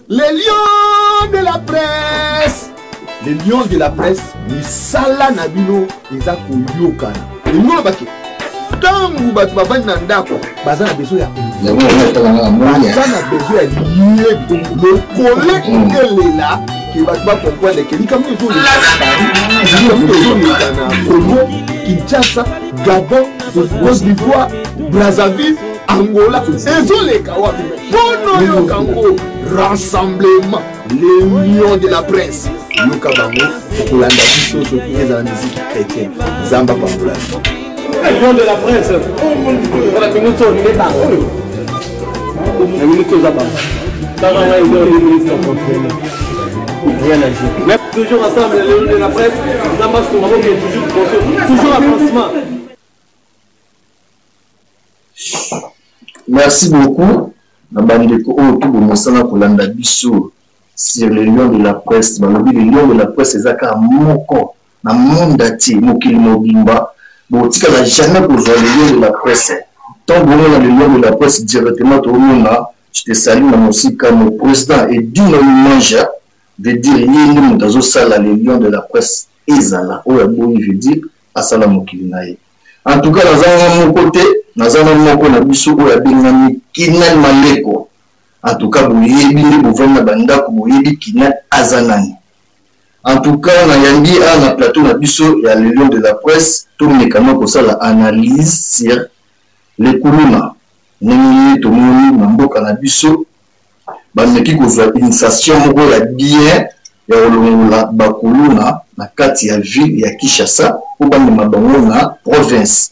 Les lions de la presse, les lions de la presse, misala na bino eza koyokana. Elingi oloba ke ntango bato bavandi na ndako baza na besoin ya baza na besoin ya liyebi lokole elela ke bato bacomprendre ke likambo ezoleka na Paris, likambo ezoleka na Congo Kinshasa, Gabon, Côte d'Ivoire, Brazzaville, Angola, ezoleka wapi? Mpo noyoka yango rassemblement les lions de la presse, yoka bango, okolanda biso soki ezala musique chrétien. Nzambe apambola. Lion de la presse. Voilà, minute oyo nde bango. Na minute oyo eza bango. Tanga ngai eza deux minutes na contrôle. Rien à dire. Mais toujours ensemble, les lions de la presse, Nzambe asunga boke toujours liboso, toujours avancement. Merci beaucoup na bandeko oyo tu bomosana kolanda biso sur le lion de la presse. Balobi le lion de la presse eza kaka moko na monde entier, mokili mobimba. Botikala jamais kozwa le lion de la presse. Tant bomona le lion de la presse directement, toomona je te salue na mosika, mon président Edino Manja, veut dire ye nde moto azosala le lion de la presse ezala oyo aboyi, veut dire asala mokili na ye. En tout cas naza nga moko te, naza na moko na biso oyo abengami Kinal Maleko. En tout cas boyebi nde bovandi na bandako, boyebi Kinal aza nani. En tout cas nayambi awa na plateau na biso ya le lion de la presse, tomekana kosala analyse sur le kuluna, ndenge nini tomoni na mboka na biso bameki kozwa initiation moko ya bien ya kolongola bakuluna na kati ya ville ya Kinshasa mpo bamema bango na province.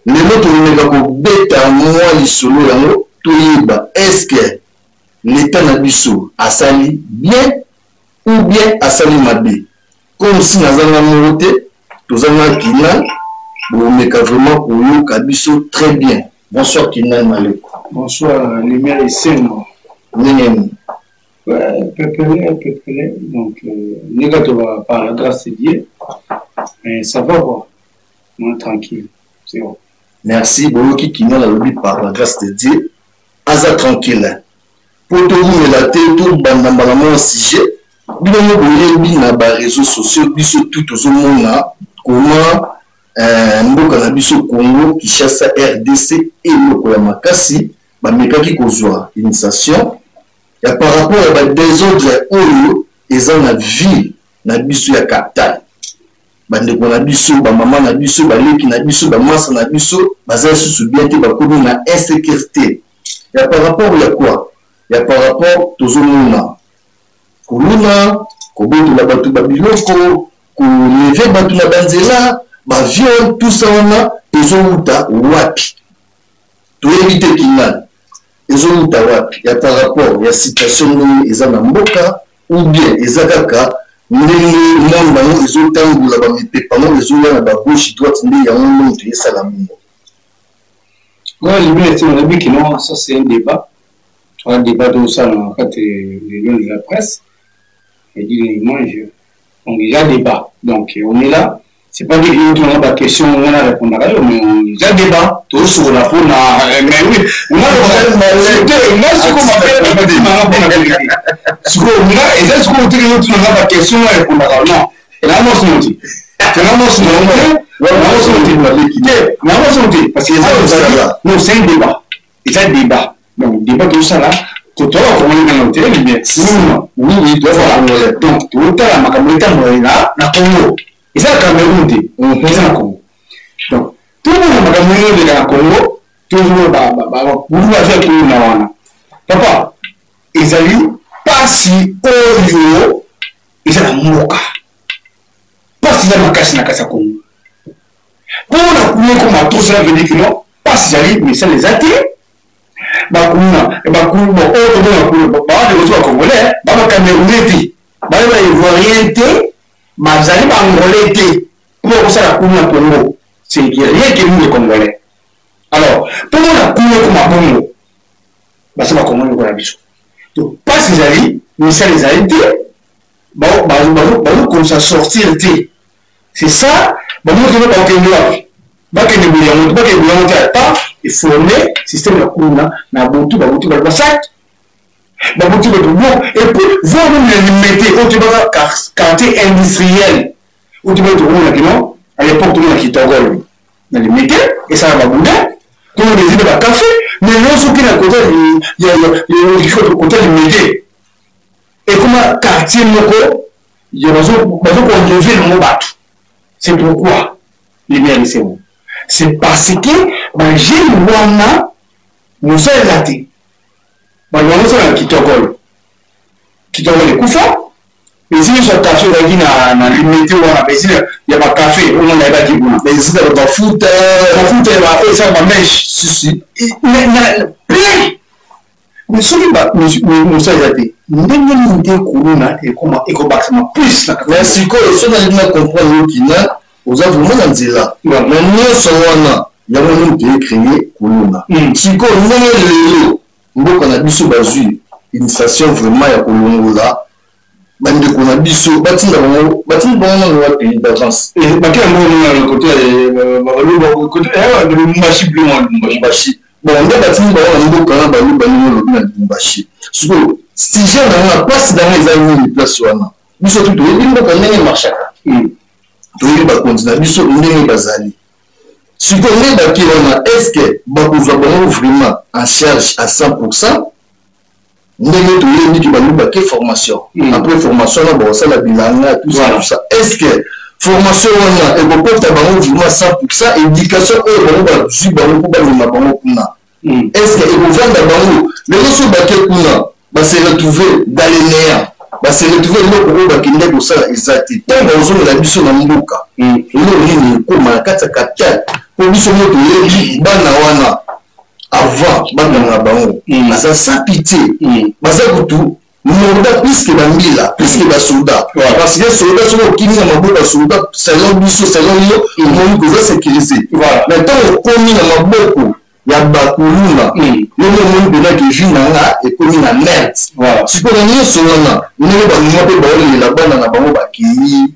Lelo tokomeka kobeta mwa lisolo yango, toyeba est-ce que l'État na biso asali bien ou bien asali mabe. Comme si nazanga moko te, tozanga Kinal, bomeka vraiment koyoka biso très bien. Bonsoir Kinal Maleko. Bonsoir Lumière Esengo. Ndenge nini? Ouais, pepele, pepele. Donc, ndenge toba par la grâce de Dieu. Mais ça va quoi. Moi tranquille. C'est bon. Merci, boyoki Kinal alobi par la grâce de Dieu. Aza tranquille. Po towumela te, tobanda mbala moko sujet. Bino moko boyebi na ba réseaux sociaux, biso tout tozomona comment mboka na biso Congo Kinshasa RDC eloko ya makasi bamekaki kozwa initiation ya par rapport ya ba désordre oyo eza na ville na biso ya capitale. Bandeko na biso, ba mama na biso, baleki na biso, ba masa na biso baza lisusu bien te, bakomi na insécurité. Ya par rapport ya quoi? Ya par rapport tozomona koluna, kobotola bato ba biloko, koleve bato na banzela, ba viol, tout ça wana ezowuta wapi? Toyebi te Kinal ezowuta wapi? Ya par rapport ya situation ndenge eza na mboka, ou bien eza kaka ndenge monde yango ezotambola, ba mipepa yango ezoya na ba gauche droite, nde yango nde moto esala bongo. Ouais, Lumière, on a vu que non, ça c'est un débat. Un débat de ça, en fait, les lions de la presse. Et dit, moi, je, donc, il y a débat. Donc, on est là. C'est pas dire que on a des questions, on a répondu à mais il y a débat. Tout sur la peau, mais oui, on a le moi, ce qu'on m'appelle, on m'a dit, on a la vérité. Ce qu'on a, et c'est ce qu'on dit, on a des questions, on a répondu à non. Et là, moi, c'est mon dit. C'est là, moi, c'est mon dit. Ouais, moi, c'est mon dit. Non, moi, c'est mon dit. Parce que ça, non, c'est un débat. C'est un débat. Donc, débat, tout ça là, tout à l'heure, on est dans l'hôtel, mais non, oui, oui, toi, voilà. Donc, tout à l'heure, ma caméra, là, na Congo. Et ça, Cameroun, t'es. C'est na Congo. Donc, tout le monde, ma caméra, est na Congo, tout le monde, bah, bah, bah, vous voyez, tout le monde, là, papa, ils ont eu pas si oyo, ils ont la moka. Pas si la makasi na kasa Congo. Pour la couleur comme à tous, ça veut dire que non, pas si j'arrive, mais ça les attire. Bakuna, bakuna, bon, oh, bon, bon, bah, les autres Congolais, bah, bah, Camerounais, t'es. Bah, bah, Ivoirien, t'es. Bah, vous allez, bah, Angolais, t'es. Pour ça, la couleur Congo, c'est rien que nous, les Congolais. Alors, pour la couleur comme à Bongo, bah, c'est pas Congolais, qu'on a biso. Donc, pas si j'arrive, mais ça les a été. Bah, bah, bah, bah, bah, comme ça sortir, t'es. C'est ça, bah, moi, je vais pas au Kenya. Bah, que les bouillons, bah, que les bouillons, t'as pas, il faut mettre système de couleur, na butu, ba butu, ba ba sac. Baboti bato bon et puis voir même na Limete oyo toyebaka quartier industriel oyo toyebaki tokomona kino à l'époque tomona kitogol na Limete esala baboudin tomona ezali na bacafé mais lelo soki na kota kota Limete ekoma quartier moko ya bazokoenleve nango bato. C'est pourquoi lumière esengo c'est parce que bajeune wana mosala eza te. Bato bazosala na kitokolo. Kitokolo ekufa. Bezili nyonso ya kafe ezalaki na, na limete wana, bezili ya bakafe oyo nga nayebaki kuna. Bezili ya bafuta. Bafuta ya ba oyo esala ba mèche. Si, si. Na, plein. Mais soki ba mosala eza te, ndenge nini nde kuluna ekoma ekobakisama plus na Mais sikoyo soki nalingi na comprendre yo kina oza vraiment na nzela. Mais nyonso wana yango nde moto e créer kuluna. Sikoyo ndenge lelo mboka na biso bazwi initiation vraiment ya kolongola bandeko na biso batinda bango batinda bango nano wapi d'avance bake yango na côté baluba côté Lubumbashi plus loin Lubumbashi bon nde batindi bango na mboka na baluba ndenge olobi na Lubumbashi sikoyo sujet na nga place na nga eza nini place wana biso tu toyebi mboka ndenge marchaka toyebi bakonzi na biso ndenge bazali sikoyo nde bake wana est ce que bakozwa bango vraiment en charge à 100% ndenge toyebi ke baluba ke formation après formation wana bakosala bilanga tout ça tout ça est ce que formation wana ekokota bango vraiment 100% éducation oyo bango bazwi bango mpo bamema bango kuna est ce que ekovanda bango lelo soki bake kuna ba se retrouver dans le néant ba se retrouver eloko oyo bakende kosala eza te ntango bakozongela biso na mboka eloko nini ekoma na kati ya capital mpo biso mo toyebi bana wana avant bakanga bango baza sans pitié baza kutu morda plus que bambila plus que basoda parce que soda soki okimi na maboko ya soda selon biso selon yo omoni koza sécurisé mais ntango okomi na maboko ya bakuluna yo mo omoni mpenza ke vie na nga ekomi na merde. Sikoyo na nyonso wana ndenge bamama mpe baolela bana na bango bakei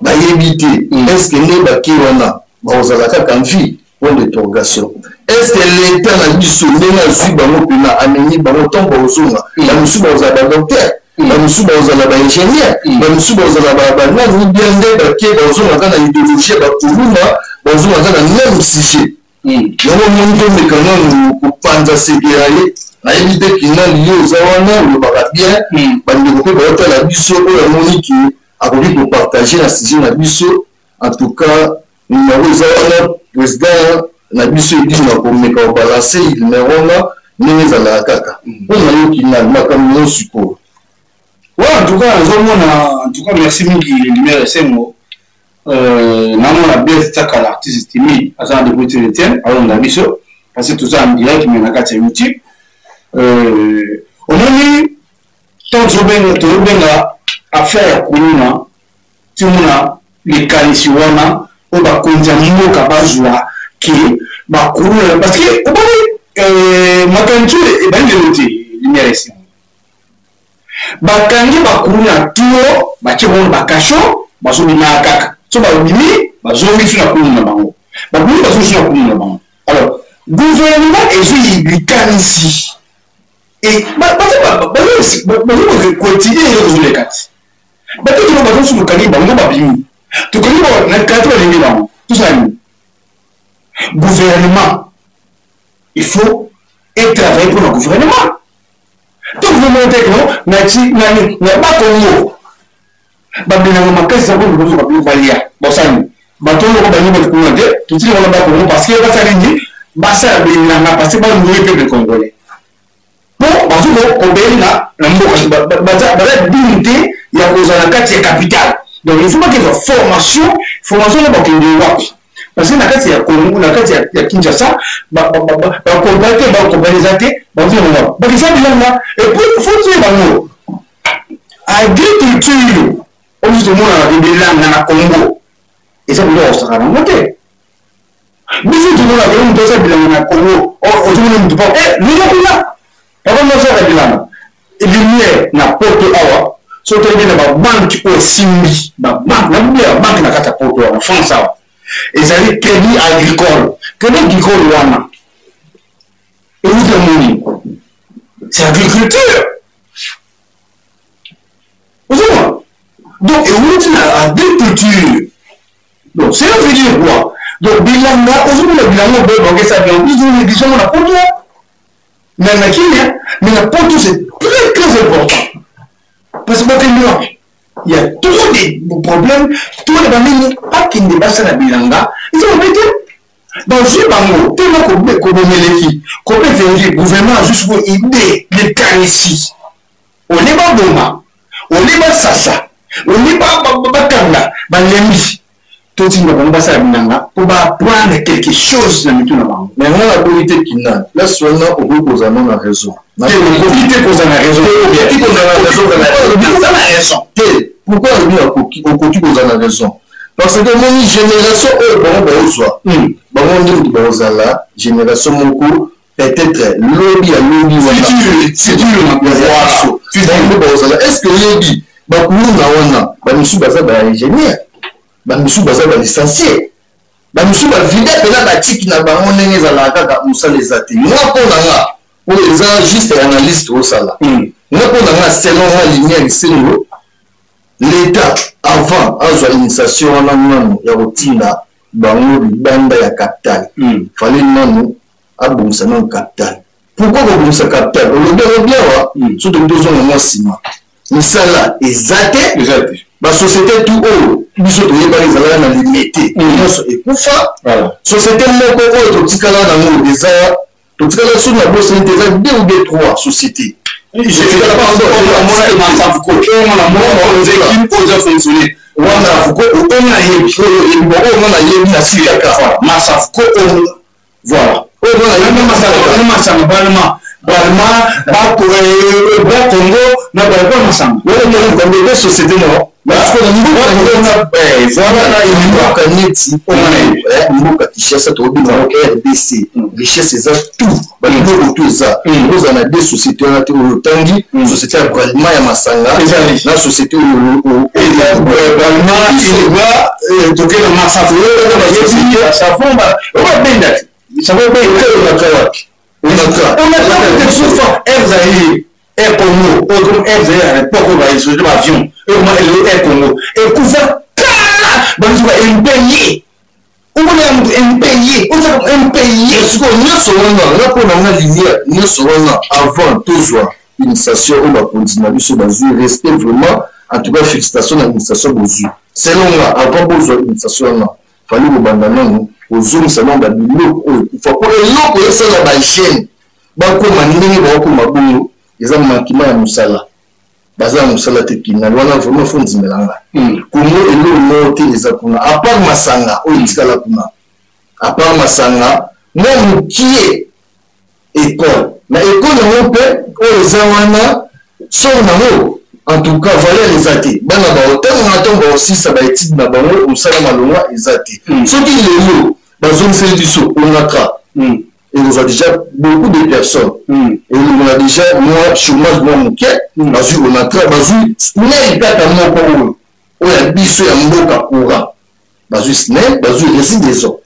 bayebi te est ce que nde bake wana bakozala kaka vie? Point d'interrogation. Est ce que l'état na biso ndenge azwi bango mpena amemi bango ntango bakozonga bamosusu bakozala badocteur, bamosusu bakozala baingénieur, bamosusu bakozala banani bien nde bake bakozonga kaka na idéologie ya bakuluna, bakozonga kaka na même sujet yango omoni tomeka nanu kopanza sekela ye nayebi te kinali yo oza wana olobaka bien bandeko mpe baotala biso oyo amoni ke akoki kopartage na sujet na biso. En tout cas numéro eza wana président na biso edino akomeka kobalanse numéro wana ndenge ezalaka kaka mpo na yo kinali makambo nyonso sikoyo. Ouais, en tout cas, nazomona, en tout cas, merci mingi Lumière Esengo. Namona Blaise Tsaka, l'artiste timide, aza na depuis Etienne, alonda biso, parce que toza en direct mais na kati ya YouTube. Omoni tant tozobenga tozobenga affaire ya kuluna timona likanisi wana oyo bakonzi ya mboka bazwa ke bakuluna parce que omoni makanisi oyo ebandi lelo te. Lumière Esengo bakangi bakuluna tuo batie bango na bakasho bazobimaka kaka so babimi bazongi su na kuluna na bango babimi bazongi su na kuluna na bango. Alors gouvernement ezwi likanisi bazokotinue eloko ezoleka ti bato tolo bazosu tokangi bango babimi tokangi na kati balingi bango tosala nini? Gouvernement il faut etravailler pour le gouvernement to gouvernement te no na bakongo babelanga makasi yango liboso babi balia basali bato oyo balingi bato kuna te totiki wana bakongo parce que basali nini basala belanga parce que baloue peuple congolais po bazo kobenga na mboka baza digne te ya kozala na kati ya capitale. Donc il faut bakezwa formation formation na bakende wapi parce que na kati ya Congo na kati ya Kinshasa bakompani te bakompani eza te bazonga wapi bakesa bilanga. Et puis faut dire bango agriculture oyo tomonaka bilanga na Congo eza biloko kosaka nango te. Biso tomonaka yo moto aza bilanga na Congo ozomona motu pa lelo kuna papa mosaka bilanga lumière na poto awa so toyebi na babanke oyo esimbi babanke nabubi ya babanke na kati ya poto wana France awa ezali crédit agricole. Crédit agricole wana euti moni. C'est agriculture. Ozomona, donc ewuti na agriculture. Donc cela veut dire quoi? Donc bilanga, ozomona bilanga oyo bakesa bilanga, biso biso na poto, mais na Kenya, mais na poto c'est très très important, parce que bakende wapi? Il y a trop de problèmes, trop de banini. Bakende basala bilanga, eza mabe te. Bazwi bango tellement kobomeleki kobevengi gouvernement azwi sikoyo idée, likanisi olie baboma, olie basasa, olie bakanga, balembi, totinda bango basala bilanga mpo baapprendre quelque chose na mitu na bango. Mais nga naboyi te, kina place wana okoki kozala no na raison. Okoki te kozala na raison. Okoki kozala na raison. Oza na raison. Te, pourquoi olobi okoki kozala na raison? Parce que omoni génération oyo bango baozwa, bango nde moto baozala génération moko peut-être lobi ya lobi wana baozala. Est ce que oyebi bakuluna wana, bamisusu baza baingénieur, bamisusu baza balicencié, bamisusu bavida mpena batiki na bango ndenge ezalaka kaka, mosala eza te. Nga mpo na nga, oyo eza juste analyste osala, nga mpo na nga, selon nga, lumière esengo, l'État avant azwa initiation wana nano ya kotinda bango libanda ya capital, fallait nano abongisa nano capital. Pourquoi kobongisa capital? Olobi yango bien wa. So toki tozonga mwa nsima, misala eza te. Eza te. Basociété tout oyo biso toyebaki ezalaka na Limete nyonso ekufa. Société moko oyo totikala nango eza, totikala soki na bosani te, eza deux ou bien trois société. Oza fonctionner. Wana oyo nayebi. Oyo nga nayebi na sikaka. Masafuko oyo, voilà. Oyo nga nayebi. Masanga balma balma Bracongo na balma masanga. Wana eza société no mboka neti mboka Kinshasa, tokobenga yango RDC, richesse eza tout, babiloko tout eza. Ozala na deux société wana te oyo otangi, société ya Bralima ya masanga na société oyo Bralima iliba toke na masafu savon obabenda te savon. Onatra wapi? Onatra. Onatra Air Zaïre, Air Congo, oyo comme Air Zaïre à l'époque oyo baexplose baavion oyo koma elelo Air Congo, ekufa kala. Bato ba impayé, omona ya moto impayé, ozaka impayé. Sikoyo nyonso wana, nga mpo na nga, lumière, nyonso wana avant tozwa initiation oyo bakonzi na biso bazwi, respect vraiment, en tout cas félicitation na initiation bozwi. Selon nga, avant bozwa initiation wana, fallait kobanda nano kozongisa nano babiloko oyo ekufa, mpo eloko esala bajeune bakóma ndenge bakokóma bongo eza manquement ya mosala. Baza na mosala te. Kinal wana vraiment faut ndimelanga, Kongo eloko moko te eza kuna à part masanga oyo etikala kuna, à part masanga mwa mokie, école na école yango mpe oyo eza wana, sort nango en tout cas valeur eza te. Bana baotangaka, ntango baosisa baétude na bango, mosala malongwa eza te. Soki lelo bazongiseli biso Onatra, ekozwa déjà beaucoup de personnes, elongola déjà mwa chômage mwa moke. Bazwi Onatra, bazwi SNEL kaka moko oyo oyo ya biso ya mboka, courant bazwi SNEL, bazwi Regideso,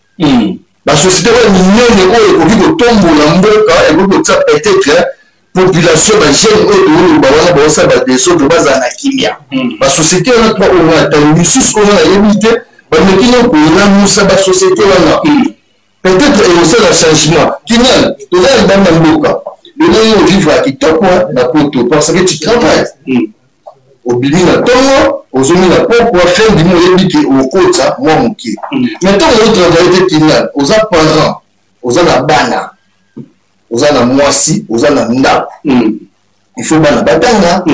basociété oyo minene oyo ekoki kotombola mboka, ekoki kotia peut-être population, bajeune oyo toyoloba wana baosala badésordre bazala na kimia. Basociété wana trois oyo wana, ntango misusu oyo nayebi te, bameki no kolamusa basociété wana, peut-être ekosala changement final. Toza na libanda mboka lelo oyo, ovivre ya kitoko na poto parce que tu travailles, obimi na ntongo, ozomi na pokwa, fin du mois oyebi ke okota mwa moke. Mais ntango ozotravaille te, kinal, oza parent, oza na bana, oza na mwasi, oza na ndako, il faut bana batanga,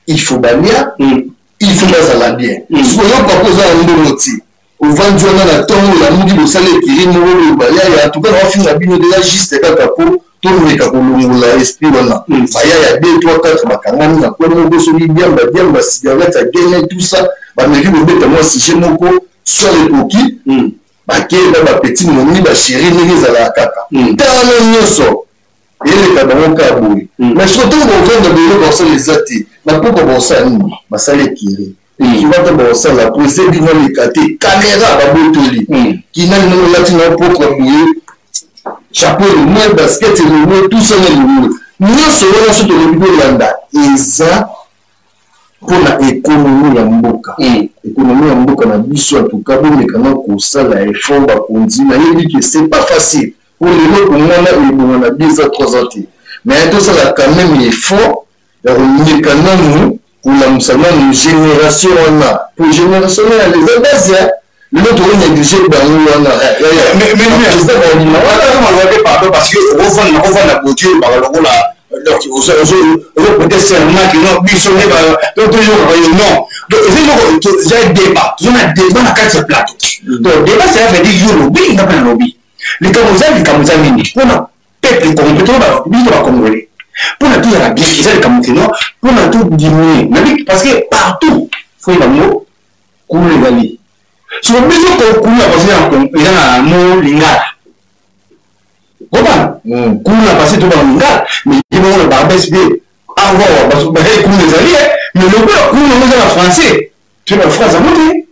il faut balia, il faut bazala bien. Sikoyo yo papa oza na mbongo ti ovandi wana na ntongo, olamuki, bosala ekiri moko oyo bayaya. En tout cas naofinga bino deja, juste kaka po tomeka kolongola esprit wana. Bayaya 2 3 4 bakangami na kwe moko, soki diamba diamba, cigarette ya gene, tout ça, bameki kobeta mwa sujet moko soir ekoki, bakenda bapeti momi bachéri, ndenge ezalaka kaka ntano nyonso eleka bango kaka boye. Mais soki ntango bovanda boye, bakosala eza te. Na poko bakosala nini? Basala ekiri ekiwata, bakosala pose bino aleka te, caméra babotoli kinani ndenge olati na propre boye, chapeau elongwe, basket elongwe, tout ça na elongwe. Nyonso wana so tolobi tolanda eza mpona ekonomi ya mboka. Ekonomi ya mboka na biso, en tout cas bomeka na kosala effort, bakonzi. Nayebi ke c'est pas facile po lelo kongwana ebonga na 2 ans, 3 ans te, mais tosala quand même effort ya komeka nanu kolamusa nanu génération wana, po génération wana eza base ya lelo. Toko néglige bango wana. Pardon, parce que ovanda botie olobaka lokola ozoprêter serment ke non, biso nde toyokaka yo. Non, donc eza eloko, eza débat, toza na débat na kati ya plateau. Donc débat, cela veut dire yo lobi, nga mpe nalobi. Likambo eza, likambo eza nini mpona peuple congolais? To biso bacongolais, mpona tozala bien, eza likambo keno mpona todiminue nabi, parce que partout faut bango kuna ezali soko biso kuna parce eza na mo lingala obana kuna, parce tobana lingala, mais ye bango na barbes mpe awa bazali kuna ezali, mais lokola kuna yango eza na français, toyeba phrase yango te.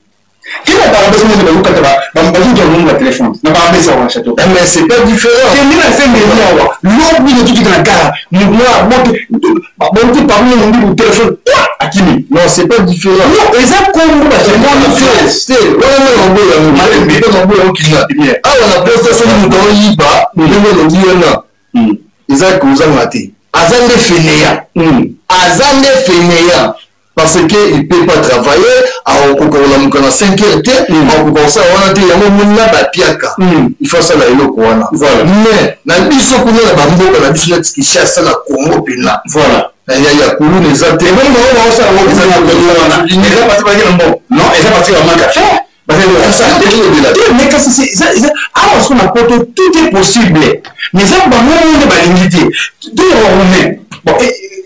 Kena barbes ngo bazokata, bazoki yango na telefone na barbes awa na château. Mais c'est pas différent. Kende na Saint-Denis awa, lobi na tukita na gare, moto abote bonte parmi mondibu telefone akimi. Non, c'est pas différent. Non, eza kombo. Wana yango yango kina awa na poste, soki moto aoyiba ndenge olobi wana, eza kozanga te, aza nde fainéant, aza nde fainéant, parce que il peut pas travailler. Akokoka kolamuka na 5 heures te, akokoka kosala wana te. Yango omoni na bapiaka, il faut asala eloko wana. Mais na biso kuna na bamboka na biso neti Kinshasa, na Congo mpena ya kuluna eza te. Eza parti bakena mbongo, non, eza parti bamanque à faire. Mais kasi awa siko na poto, tout est possible, mais eza bango nde balingi te. Toyoka romain, bon,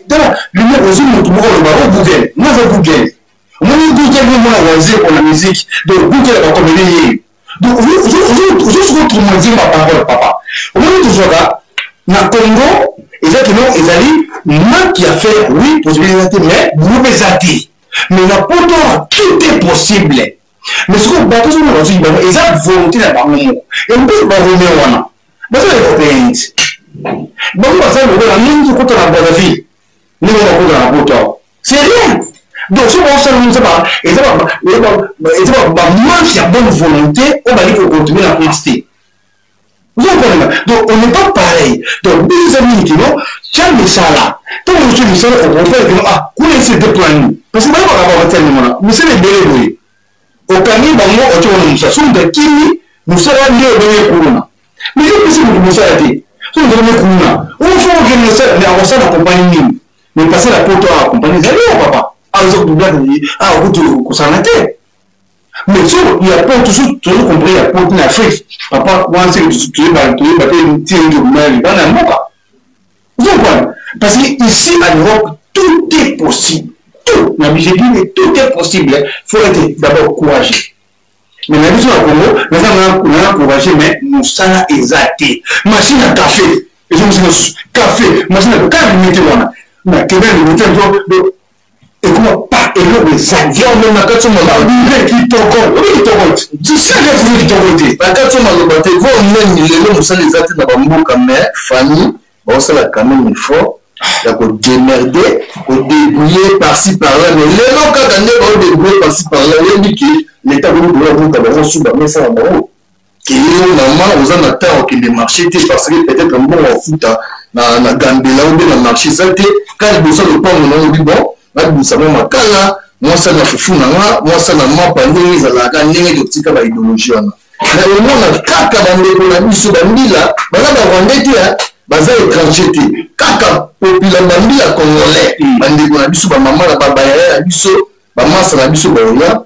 tala lumière, ozwi motu moko oloba o Google, naza Google, omoni Google nde mona waze na musique, donc Google bakomeli ye. Donc ozosuka otraumatiser baparole, papa. Omoni, tozwaka na Congo, eza kino ezali manque ya faire, oui, possibilité eza te, mais boulot mpe eza te. Mais na poto tout est possible. Mais sikoyo bato soki bazwi bango, eza volonté na bango moko. Empe baromain wana baza européen ti bango baza lokola mingi okota na Brazzaville ndenge bakota na poto awa, c'est rien. Donc soki baosala ngo, eza bamanque ya bonne volonté oyo bali kocontinue na place te. Vous comprenez? Donc on n'est pas pareil. Donc biso eza mingi kino tya misala, ntango mosusu misala okomprendre kino, ah, kuna esi ete plan, parce que bayebaka babatia ndenge wana misala ebele boye, okangi bango, otie wana mosala. Soki moto akimi mosala nde obenge kuluna, mais yo opesi moto mosala te. Soki moto obenge kuluna, ofo okende mosala, mais akosala na kompani nini? Mais parce la poto awa, kompani ezali oyo, papa, awa awa kutu kosala te. Mais so ya poto, so tozo comprendre ya poto na Afrique, papa, wana seke toyeba, toyeba te ntina ngi obima libanda ya mboka. Vous comprenez? Parce que ici en Europe, tout est possible, tout na j'ai dit, mais tout est possible, faut être d'abord courageux. Mais na biso na Congo, naza nanga courageux, mais mosala eza te. Machine ya café ezongisi mosusu, café, machine ya kaka limite wana na kebe limite to ekoma pa eloko ezali. Yo na kati maloba kitoko, obi kitoko te, kitoko te. Na kati maloba te, vo même lelo mosala eza te na bamboka, mais famille baosala quand même effort ya kodémerder, kodébrouiller par-ci par-là. Mais lelo kaka nde baodébrouiller par-ci par-là, oyebi ke l'état komi koya koka bango su bamesa na bango ke yo mama oza na temps okende marché te, parce que peut-être mbongo afuta na gambela obe na marché eza te. Ka liboso ya lopango na obi, bon, nabimisa mwa makala, mwasa na fufu na nga, mwasa na mapa, ndenge ezalaka, ndenge totika baidéologie wana. Mais omona kaka bandeko na biso bambila baza barwandais te, baza étranger te, kaka popula bambila congolais, bandeko na biso, bamama na babayaya na biso, bamasa na biso, baoya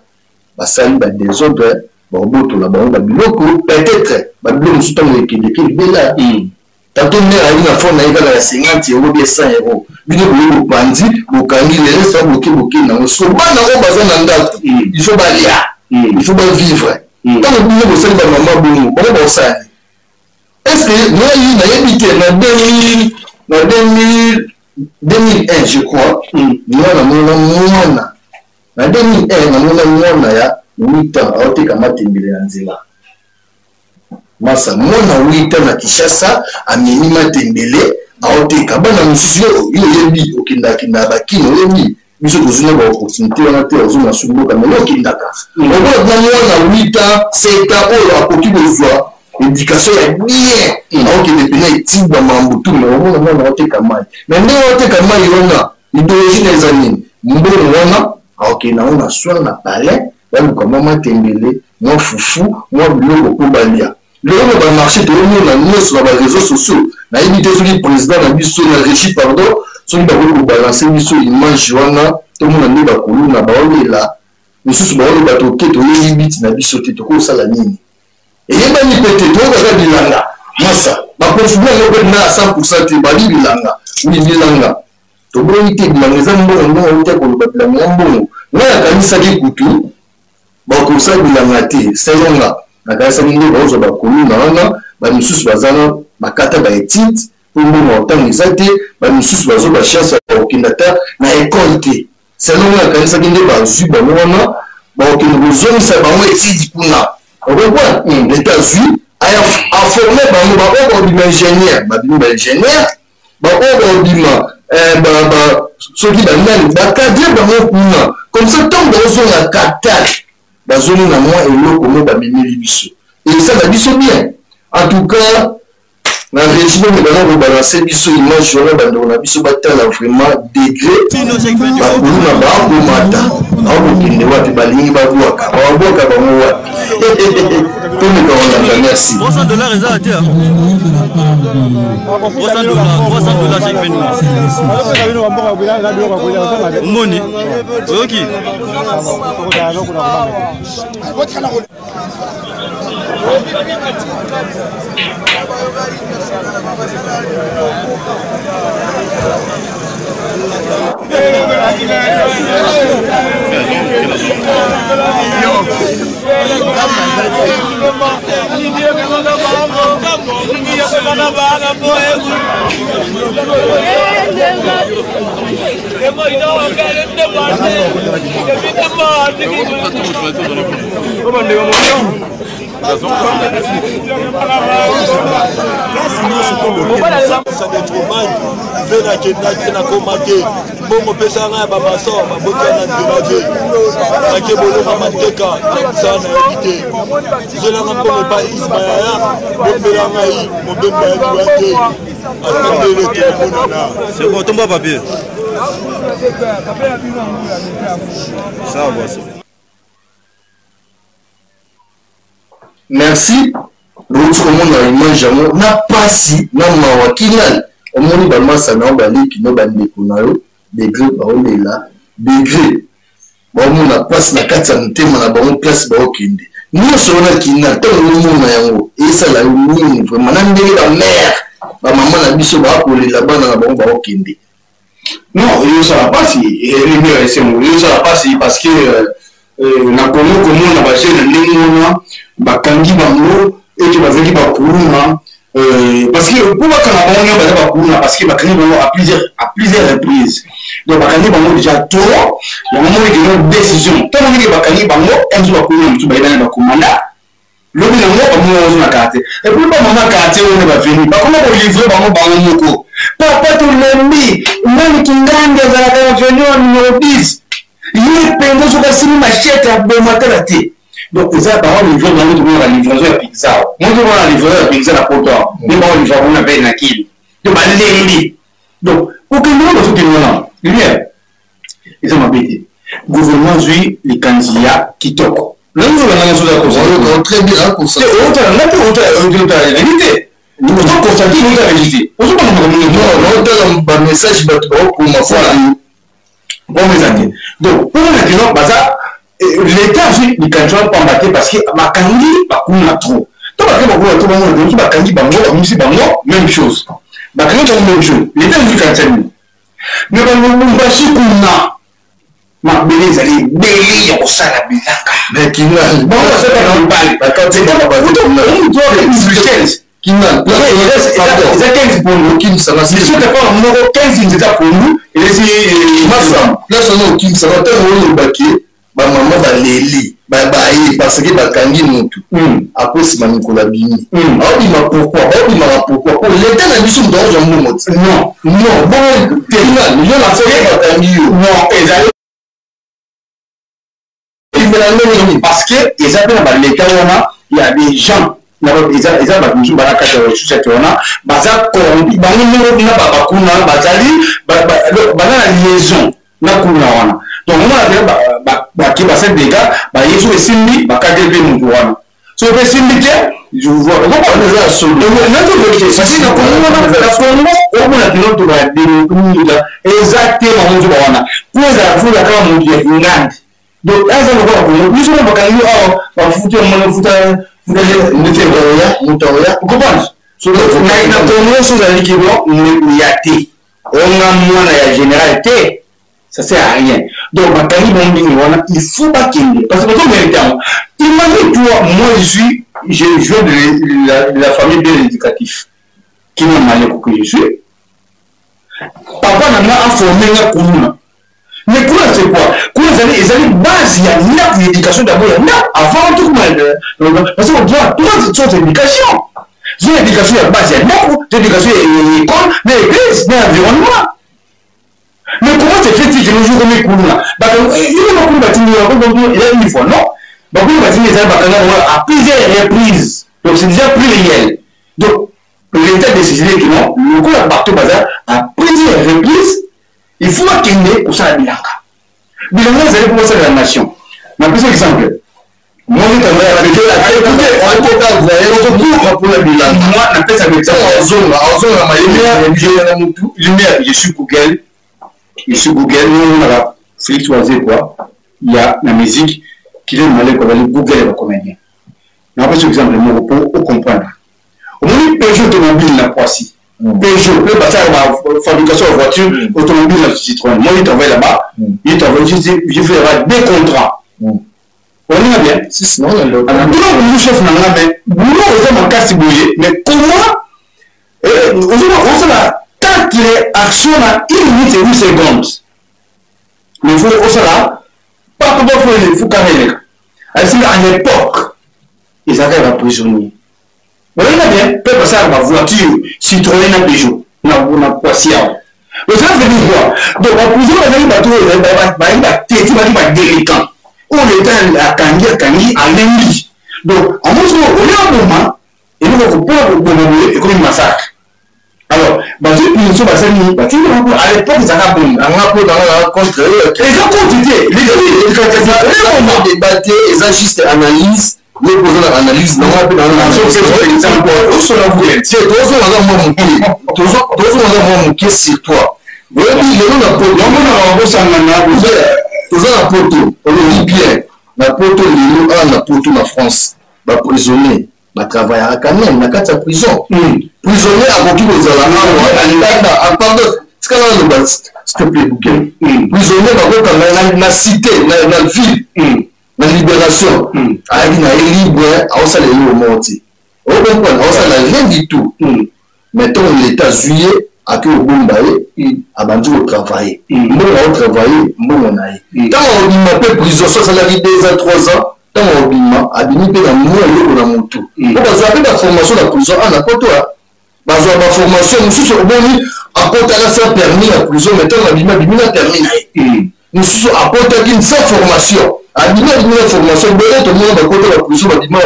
basali badésordre, baobotola bango babiloko, peut-être babiloko mosusu ntango ekendeke libela. Tantôt mare ayi na fond na ye kaka ya 50 euro bien 100 euro, bino boye bopanzi, bokangi le reste, boke boke nango. So bana oyo baza na ndako, il faut balia, il faut bavivre. Ntango bino bosali bamama bongo, bango baosala nini? Est ce que ngai nayebi te? Na 2000, 2001 je crois, nga namona mwana na 2001, namona mwana ya 8 ans aoteka matembele na nzela. Masa, mwana 8 ans na Kinshasa, amemi matembele. Baoteka bana mosusu, yo oyebi, okendakendaka bakino, oyebi biso tozwi na baopportunité wana te, ozonga su mboka, mais yo okendaka, okola na mwana 8 ans, 7 ans oyo akoki kozwa éducation ya bien, aokende mpena etide bamambo tu, mais omona mwana aoteka mai. Mais ndenge aoteka mai wana, idéologie na eza nini? Mbongo wana aokende yango na soir na palais, baluka mwa matembele, mwa fufu, mwa biloko mpo balia. Lelo na bamarché toomona nyonso na baréseau sociaux. Nayebi te soki président na biso na régi, pardon, soki bakoki kobalancer biso image wana, tomona nde bakuluna baolela, misusu baoloba: toke, toyebi biti na biso te, tokosala nini? Eyebani mpe te. Toyokaka bilanga masa baconfirme yango mpe na 100 te. Bali bilanga, oui, bilanga toboyi te, bilanga eza mbongo. Ndongo outi koloba bilanga ya mbongo, ngai nakanisaki kutu bakosala bilanga te. Selon nakanisaki nde baozwa bakoluna wana, bamisusu baza na bakata baétude mpo mbongo ya ntango eza te, bamisusu bazwa bachance ya kokenda ta na ekole te. Selon ngai nakanisaki nde bazwi bango wana, bakokende kozongisa bango étude kuna. Ocomprendre? Leta azwi, aforme bango, baoyo bakobima ingénieur, babimi baingénieur, baoyo bakobima soki banani, bacadre bango kuna. Comme ça, ntango bazozonga capital, bazongi na mwa eloko mo bamemeli biso, esala biso bien. En tout cas, na régime oyo baza kobalancer biso image wana, bandeko na biso batala vraiment degré bakuluna bakomata, bakokende wapi? Balingi babwaka, babwaka bango wapi? Tomeka kolanda. Merci. 300 $ eza te, 300 $, 300 $ chaque fin de mois. Omoni, oyoki? Mpe nakendaki, nakoma te. Mbongo opesaka ngai ya bamaso babotia na nzela te. Nake bolonga mateka na mosala, nayebi te. Zelanga mbongo epai Ismayaya bombela ngai mobemba ya liwa te, atandele tokomonana. C'est bon, tomba papier. Ça va, ça. Merci. Louti komona image yango na pasi na mawa. Kinal omoni bamasa na yo, baleki no, bandeko na yo, degré baolela, degré baomona mpasi na kati ya motema na bango, place baokende nyonso wana. Kinal, ntango omona yango, esala yo nini vraiment, na ndenge bamare, bamama na biso bakolela bana na bango baokende? Non, ezosala mpasi, elingi esengo, ezosala mpasi parce que na Kongo, komona bajeune ndenge wana bakangi bango ete bazalaki bakuluna, parce que mpo bakanga bango nyonso baza bakuluna, parce que bakangi bango à plusieurs reprises. Donc bakangi bango déjà trop. Yango moni keno décision, ntango ndenge bakangi bango mosusu bakuluna, mosusu bayebani, bakomanda lobi nango bamona ozo na quartier. Et puis bamama quartier wana baveni, bakoma kolivre bango, bango moko: "Papa, tolembi nani kingandi azalaka na veni wa numero 10, ye mpenza soki asimi machete aboma tala te." Donc eza bango livre bango, tomonaka livraison ya pizza, mo tomona livraison ya pizza na poto, nde bango livre bango na pene na kili. Donc balembi. Donc kokende wana, bazokende wana, lumière eza mabe te. Gouvernement zwi likanzi ya kitoko. Nanzolanga nyonso oza Très bien. Otala nga te, otala elenge te, ozoconstater, otala elenge te, ozobanga makambo. Otala bamessage bato baokoma. Voilà, bongo eza te. Donc mpona kino baza, l'État azwi likanisi wana pamba te, parce que bakangi bakuna trop. To bakangi bakuna trop, bango na bakangi bango, babimisi bango, même chose, bakangi bango, même chose. L'État azwi likanisi ya nini? Mais balubumbashi kuna, mabele ezali ebele ya kosala bilanga. Mais Kinal, bango basalaka mibale. Kinal, eza 15 pondu. Okimisaka. Biso papa moko 15 nzeta pondu elesi. Masa, place wana okimisaka, ntango olobaki bamama baleli. Baye parce que bakangi mutu apres nsima mikolo abimi. Aobima pourquoi? Baobimaka pourquoi? Po leta na biso moto akozwa mbongo ti. Non, non, bongo te. Yo na soki bakangi yo. Non, ezali bimela ndenge nini? Parce que eza mpe na baleta wana ya des gens, eza bato mosusu bana kati ya société wana baza corrompu bango moko na bakuna, bazali baza na liaison na kuna wana. Donc omona bake basali dega, baye, soki esimbi bakateli mpe moto wana, soki mpe esimbi te. Na Kongo omona kino to bademuda eza te, bango nzoba wana po ezala fula kaka moto ya ngandi. Donc aza lokola Kongo biso na bakangi yo awa, bafuti yango futa. Ndeti oya moto oya. Comprendre, na Kongo so ozali kino ya te, onga mwana ya général te, ça sert à rien. Donc bakangi bango ndenge wana, il faut bakende parce que bazo mérite yango. Imagine toi, moi je suis je viens de la famille bien éducatif kino maleko que je suis. Papa na nga aforme nga kuluna. Mais kuna c'est quoi? Kuna ezali base ya ndako ya éducation d'abord ya ndako avant tout, parce que on doit trois sortes d'éducation: zo éducation ya base ya ndako, zo éducation ya école na église na environnement. Mais comment se fait-il que nous jouons comme kuluna? Bato bakulu batindi yango eza une fois? Non, bakulu batindi ezali bakanga bango à plusieurs reprises, donc c'est déjà pluriel. Donc l'État décidé que non, lokola bato baza à plusieurs reprises, il faut bakende kosala bilanga. Bilanga ezali mpo basala la nation. Napesa exemple, moi mpona bilanga. Moi napesa exemple. Azonga, azonga mayele. Lumière, je suis Google, je suis Google. Omonaka Félix Wazekwa ya na musique, Kilian Maleko azali Google ya bacomédien. Napesa exemple moko mpo ocomprendre. Omoni Peugeot automobile na Poissy, Peugeot mpe basala ba fabrication ya voiture automobile na Citroën. Moi, il travaille là-bas, il travaille, j'ai fait là-bas deux contrats. Oninga bien bino chef na nga, mais boulot eza makasi boye. Mais comment ozosala quatre actions na une minute et 8 secondes, mais faut osala papo faut kaka eleka asinga? En époque ezalaka ya baprisonnier, oyenga bien, mpe basalaka bavoiture Citroën na Peugeot na Poissy awa. Donc ça veut dire quoi? Donc baprisonnier bazali bato oyo bazali bateti, bazali badélinquant oyo leta akangi, akangi alembi. Donc amosi oyo aboma eloko mpona koboma boye ekomi massacre. Alors bazwi punition, basali nini? Batindi bango. À l'époque ezalaka bongo. Anga mpo nanga na contre. Eza contre te. Débat te, eza juste analyse. Ye poza na analyse nanga mpe. Tozonga mwa moke, tozonga mwa moke sur toi. Oyebi lelo na poto, toza na poto, olobi bien, na poto lelo awa, na poto, na France, baprisonnier batravaillaka quand même na kati ya prison. Prisonnier akoki kozala awa ndanda, pardon, tikala naloba s'il te plaît, Bouquet. Prisonnier bakokanga na cité, na ville, na libération, ayaki na ye libre, aosala eloko moko te, ocomprendre, aosala rien du tout. Mais ntango l'État azwi ye, ake kobomba ye, abandi kotravaille, mbongo aotravaille, mbongo na ye. Ntango akobima mpe prison, so asalaki 2 ans, 3 ans, ntango akobima, abimi mpe na mwa eloko na motu, po bazwa mpe baformation na prison. A na poto bazwa baformation mosusu. Omoni akotaka sans permis na prison, mais ntango abimi, abimi na permis na ye. Mosusu akotaki sans formation, abimi, abimi na formation. Bele tomona bakota baprison, babima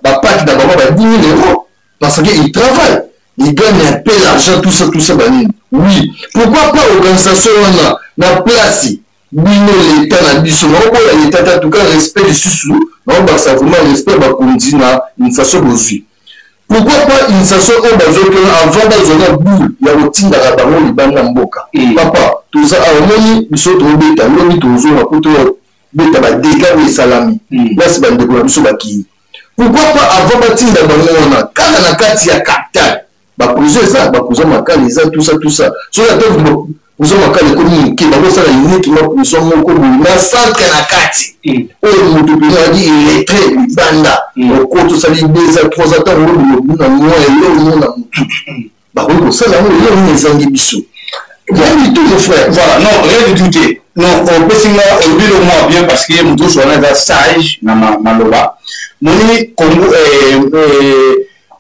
bapaki na bango ba 10 000 euros, parce que il travaille, il gagne un peu l'argent, tout ça, tout ça, banini. Oui, pourquoi pas organisation wana na place bino l'État na biso? Naoboya l'État te, en tout cas respect lisusu naobakisa, vraiment respect bakonzi na initiation bozwi. Pourquoi pas initiation oyo bazokena avant bazwa na boule ya kotindaka bango libanda mboka? Papa, toza awa, omoni biso tobeta, lobi tozonga po tobeta badégâts oyo esalami place bandeko na biso bakei. Pourquoi pas avant batinda bango wana, kaka na kati ya capitale baprison eza, baprison Makala eza, tout ça, tout ça. Soki ata prison Makala ekomi moke, bakosala uniquement prison moko boye na centre na kati, oyo moto mpenza azalaki illettré libanda, okoti, osali 2 ans, 3 ans, ntango oyo na mwa eloko na motu, bakoki kosala yango. Eloko nini ezangi biso? Rien du tout, mon frère. Voilà, non, rien du tout te. Non, opesi nga olobi eloko moko bien parce que moto nyonso wana eza sage na maloba. Moni Congo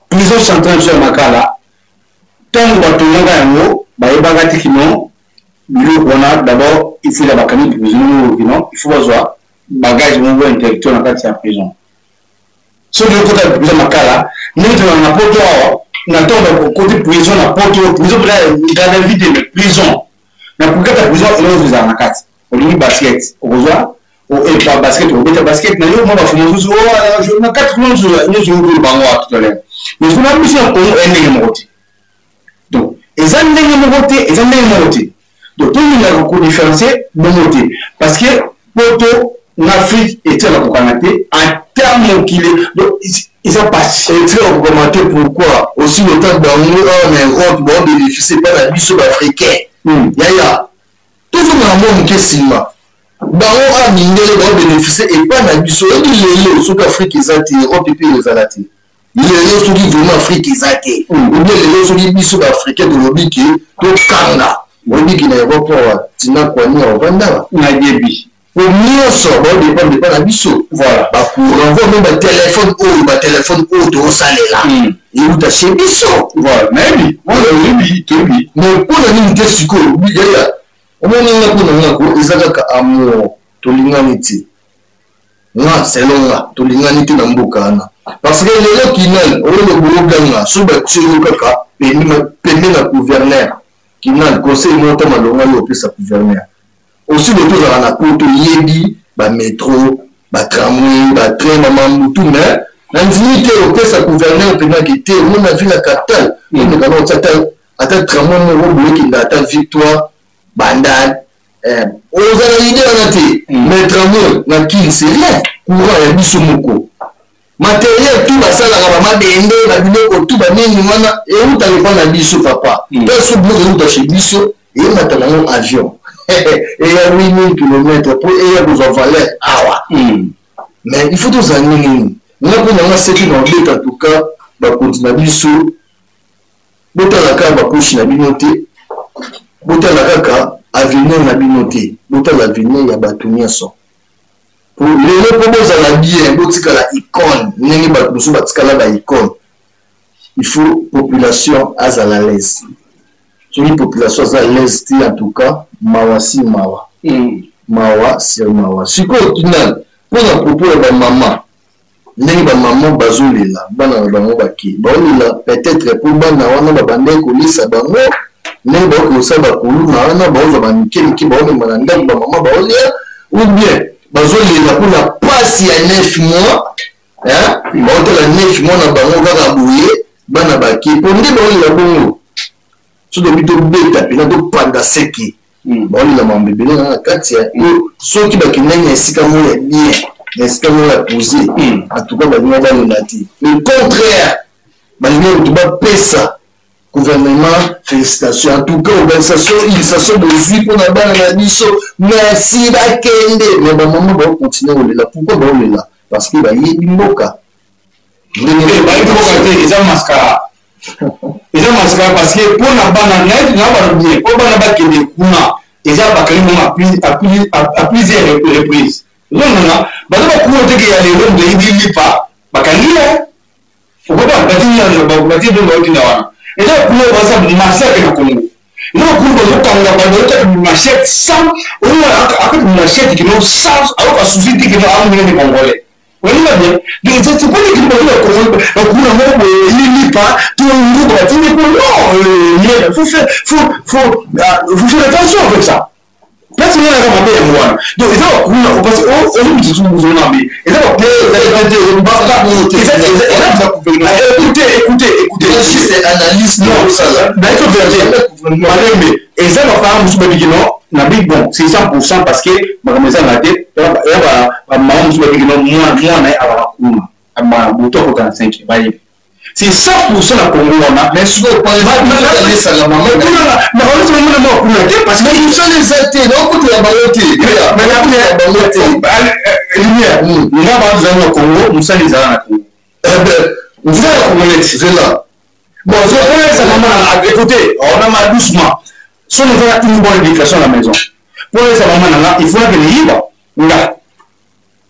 prison centrale biso ya Makala, ntango batongaka yango bayebaka te kino biloko wana. D'abord il faut ya bakangi prison moko kino il faut bazwa bagage moko intellectuel na kati ya prison. Soki okota prison Makala, ndenge tozala na poto awa, na ntango bakoti prison na poto, prison mpenza garde à vue te, mais prison na kati ya prison eloko ezala na kati. Olingi basket, okozwa epa basket, okobeta basket na yo mwa bafumo mosusu na kati kuna nyonso nyonso okolo bango wa tout à l'heure. Mais kuna biso na Congo eza ndenge moko te. Donc eza ndenge moko te, eza ndenge moko te. Donc tolingaka kodifferencie bongo te parce que poto na Afrique etiaka kokana te ata mokili. Donc eza pasi. Etikaka kokama te. Pourquoi aussi longtemps bango awa na Europe baobénéficie mpa na biso baafricain? Yaya, tozonga na mwa moke nsima. Bango awa mindele baobénéficie epa na biso. Oyebi, lelo soki Afrique eza te, Europe mpe ezala te. Lelo soki vraiment Afrique eza te, ou bien lelo soki biso baafricain tolobi ke tokanga, oyebi ke na Europe awa tina kwani ovanda. Nayebi. Po nyonso baodépendre epa na biso. Voilà. Bacourant, voire même batelefone oyo, batelefone oyo tozosalela euta chez biso. Voilà, nayebi, toyebi, toyebi. Mais mpona nini te sikoyo, yaya? Omoni nga, mpona nga ko eza kaka amour, tolingani te. Nga, selon nga, tolingani te na mboka wana parce que lelo kinal oyo booganga, soki batie yo kaka pembe na gouverneur kinal, conseil moko ta malonga yo opesa gouverneur aussi lo tozala na poto, yebi bametro, batramway, batrain, bamambutu. Mais na ndimi te opesa gouverneur mpendaki te. Omona ville ya capitale, omeka na otia ata tramway moko boye ekenda ata Victoire, Bandal, ozala idée wana te. Mais tramway na Kin, c'est rien. Courant ya biso moko, matériel tout basalaka, bamabende, babiloko tout, banini wana eutaka epa na biso, papa. Mpe so biloko euta chez biso, eyemata nango avion, eya 8000 kilomètre mpo eya kozwa valeur awa. Mais il faut tozala ndenge nini? Nga mpo nanga seki na obeta. En tout cas, bakonzi na biso, botala kaka bapoche na bino te, botala kaka avenir na bino te, botala avenir ya bato nyonso. Po lelo, mpo bozala bien, botikala icône ndenge bato mosusu batikala ba icône, il faut population azala à l'aise. Soki population aza à l'aise te, en tout cas mawa si mawa, mawa sur mawa. Sikoyo kinal mpona propos ya bamama, ndenge bamama bazolela bana na bango, bake baolela peut-être mpo bana wana babandaki kolisa bango, ndenge baoki kosala bakuluna wana, baozwa bamike mike, baomema na ndako, bamama baolia, ou bien bazolela mpona pasi ya 9 mois, baotala 9 mois na bango kaka boye, bana bake mpo nde baolela bongo. So tobi tobeta mpena, topanda seki, baolela mambo ebele na kati ya soki bakendaki na esika moko ya bien, na esika moko ya posé, en tout cas balinga balela te. Le contraire, balingi kutu bapesa gouvernement félicitation. En tout cas, organisation, illustration bozwi mpona bana na biso, merci, bakende. Mais bamama baocontinue kolela. Pourquoi baolela? Parce que bayebi mboka. Bayebi mboka te, eza mascara, eza mascara. Parce que mpona bana na bana bien, mpo bana bakende kuna, eza bakangi bango à plusieurs reprises. Ozomona baza bakuna teke ya lelo, moto ayibi lipa, bakangi ye. Okoba bati nde baotinda wana, eza bakuna baza massacre na Congo. Eza bakuna bazokanga bato, bazotaka machette sans oyo akati machette kino sans ayoka souci te kino amonene congolais. Olinga bien. Donc c'est pas que bato ya Congo bakuna moko boye lilipa to nguba batindi ko. Non, faut faire faut faire attention avec ça. Place wana eza mabe yango wana. Donc eza bakuna parce que ozo mutu ozona mabe, eza. Écoutez, écoutez, écoutez. Juste analyse. Non, nayebi vérité malembe. Eza baparent mosusu babiki non na big bon, c'est 100%, parce que makambo ezanga te. Ya bamama mosusu babiki non, mwana ye abaka kuna abaka butu, akota na 5, bayebi c'est 100% na Congo wana. Mais sikoyo esala mama kuna te parce que mosala eza te, naokotela bango te. Bango te. Lumière nga bantu ezali na Congo, mosala ezala na Congo, eza ya congolais. Zela. Bon, je ça maman, écoutez, on a mal doucement. Si on a une bonne éducation à la maison. Mpo nalesa mama na nga, il faut nakende yiba nga.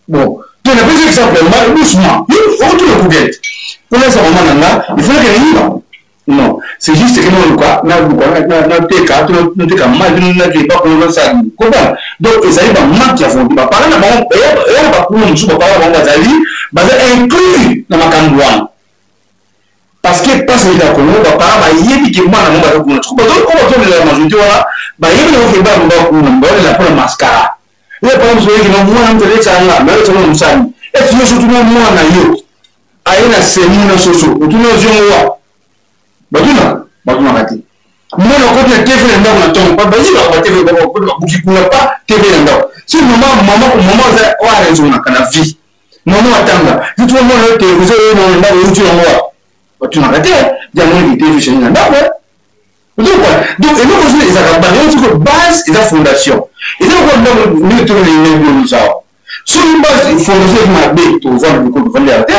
Bon, to napesi exemple ma doucement, okotuna Google. Mpo nalesa mama na nga, il faut nakende yiba. Non, c'est juste que naluka naluka nateka to nateka mai to nakeba kuna nasala nini. Comprendre? Donc ezali ba manque ya volonté. Ba parents na bango eya na bakuna mosusu ba parents na bango bazali baza inclus na makambo wana. Parce que pasi eleki na Congo, ba parents bayebi ke mwana bango baza kuna. Sikoyo bato oyo bazolela majorité wana bayebi na bango ke bana bango kuna, bazolela mpo na mascara. Ye parent mosusu oyebi ke mwana moto alekisaka nga, mais alekisaka nga na mosali. Esi yo soki otuna mwana yo aye na semu na soso, otuna ozwi yango wapi? Batuna? Batunaka te. Mwana akoti na TV na ndako na ntongo, bayibaka ba TV babuki kuna pa TV na ndako. Si mama mama mama aza oyo araisonnaka na vie. Mama atanga, yo tuna mwana yo television oyo na ndako euti yango wapi? Batunaka te, yango nini television na ndako. Ozokoka donc eloko ozo ezalaka base yango siko base eza fondation eza lokola ndako ndenge tolobeli ndenge awa soki base fondation ezi mabe tovanda lokola tovandi awa te.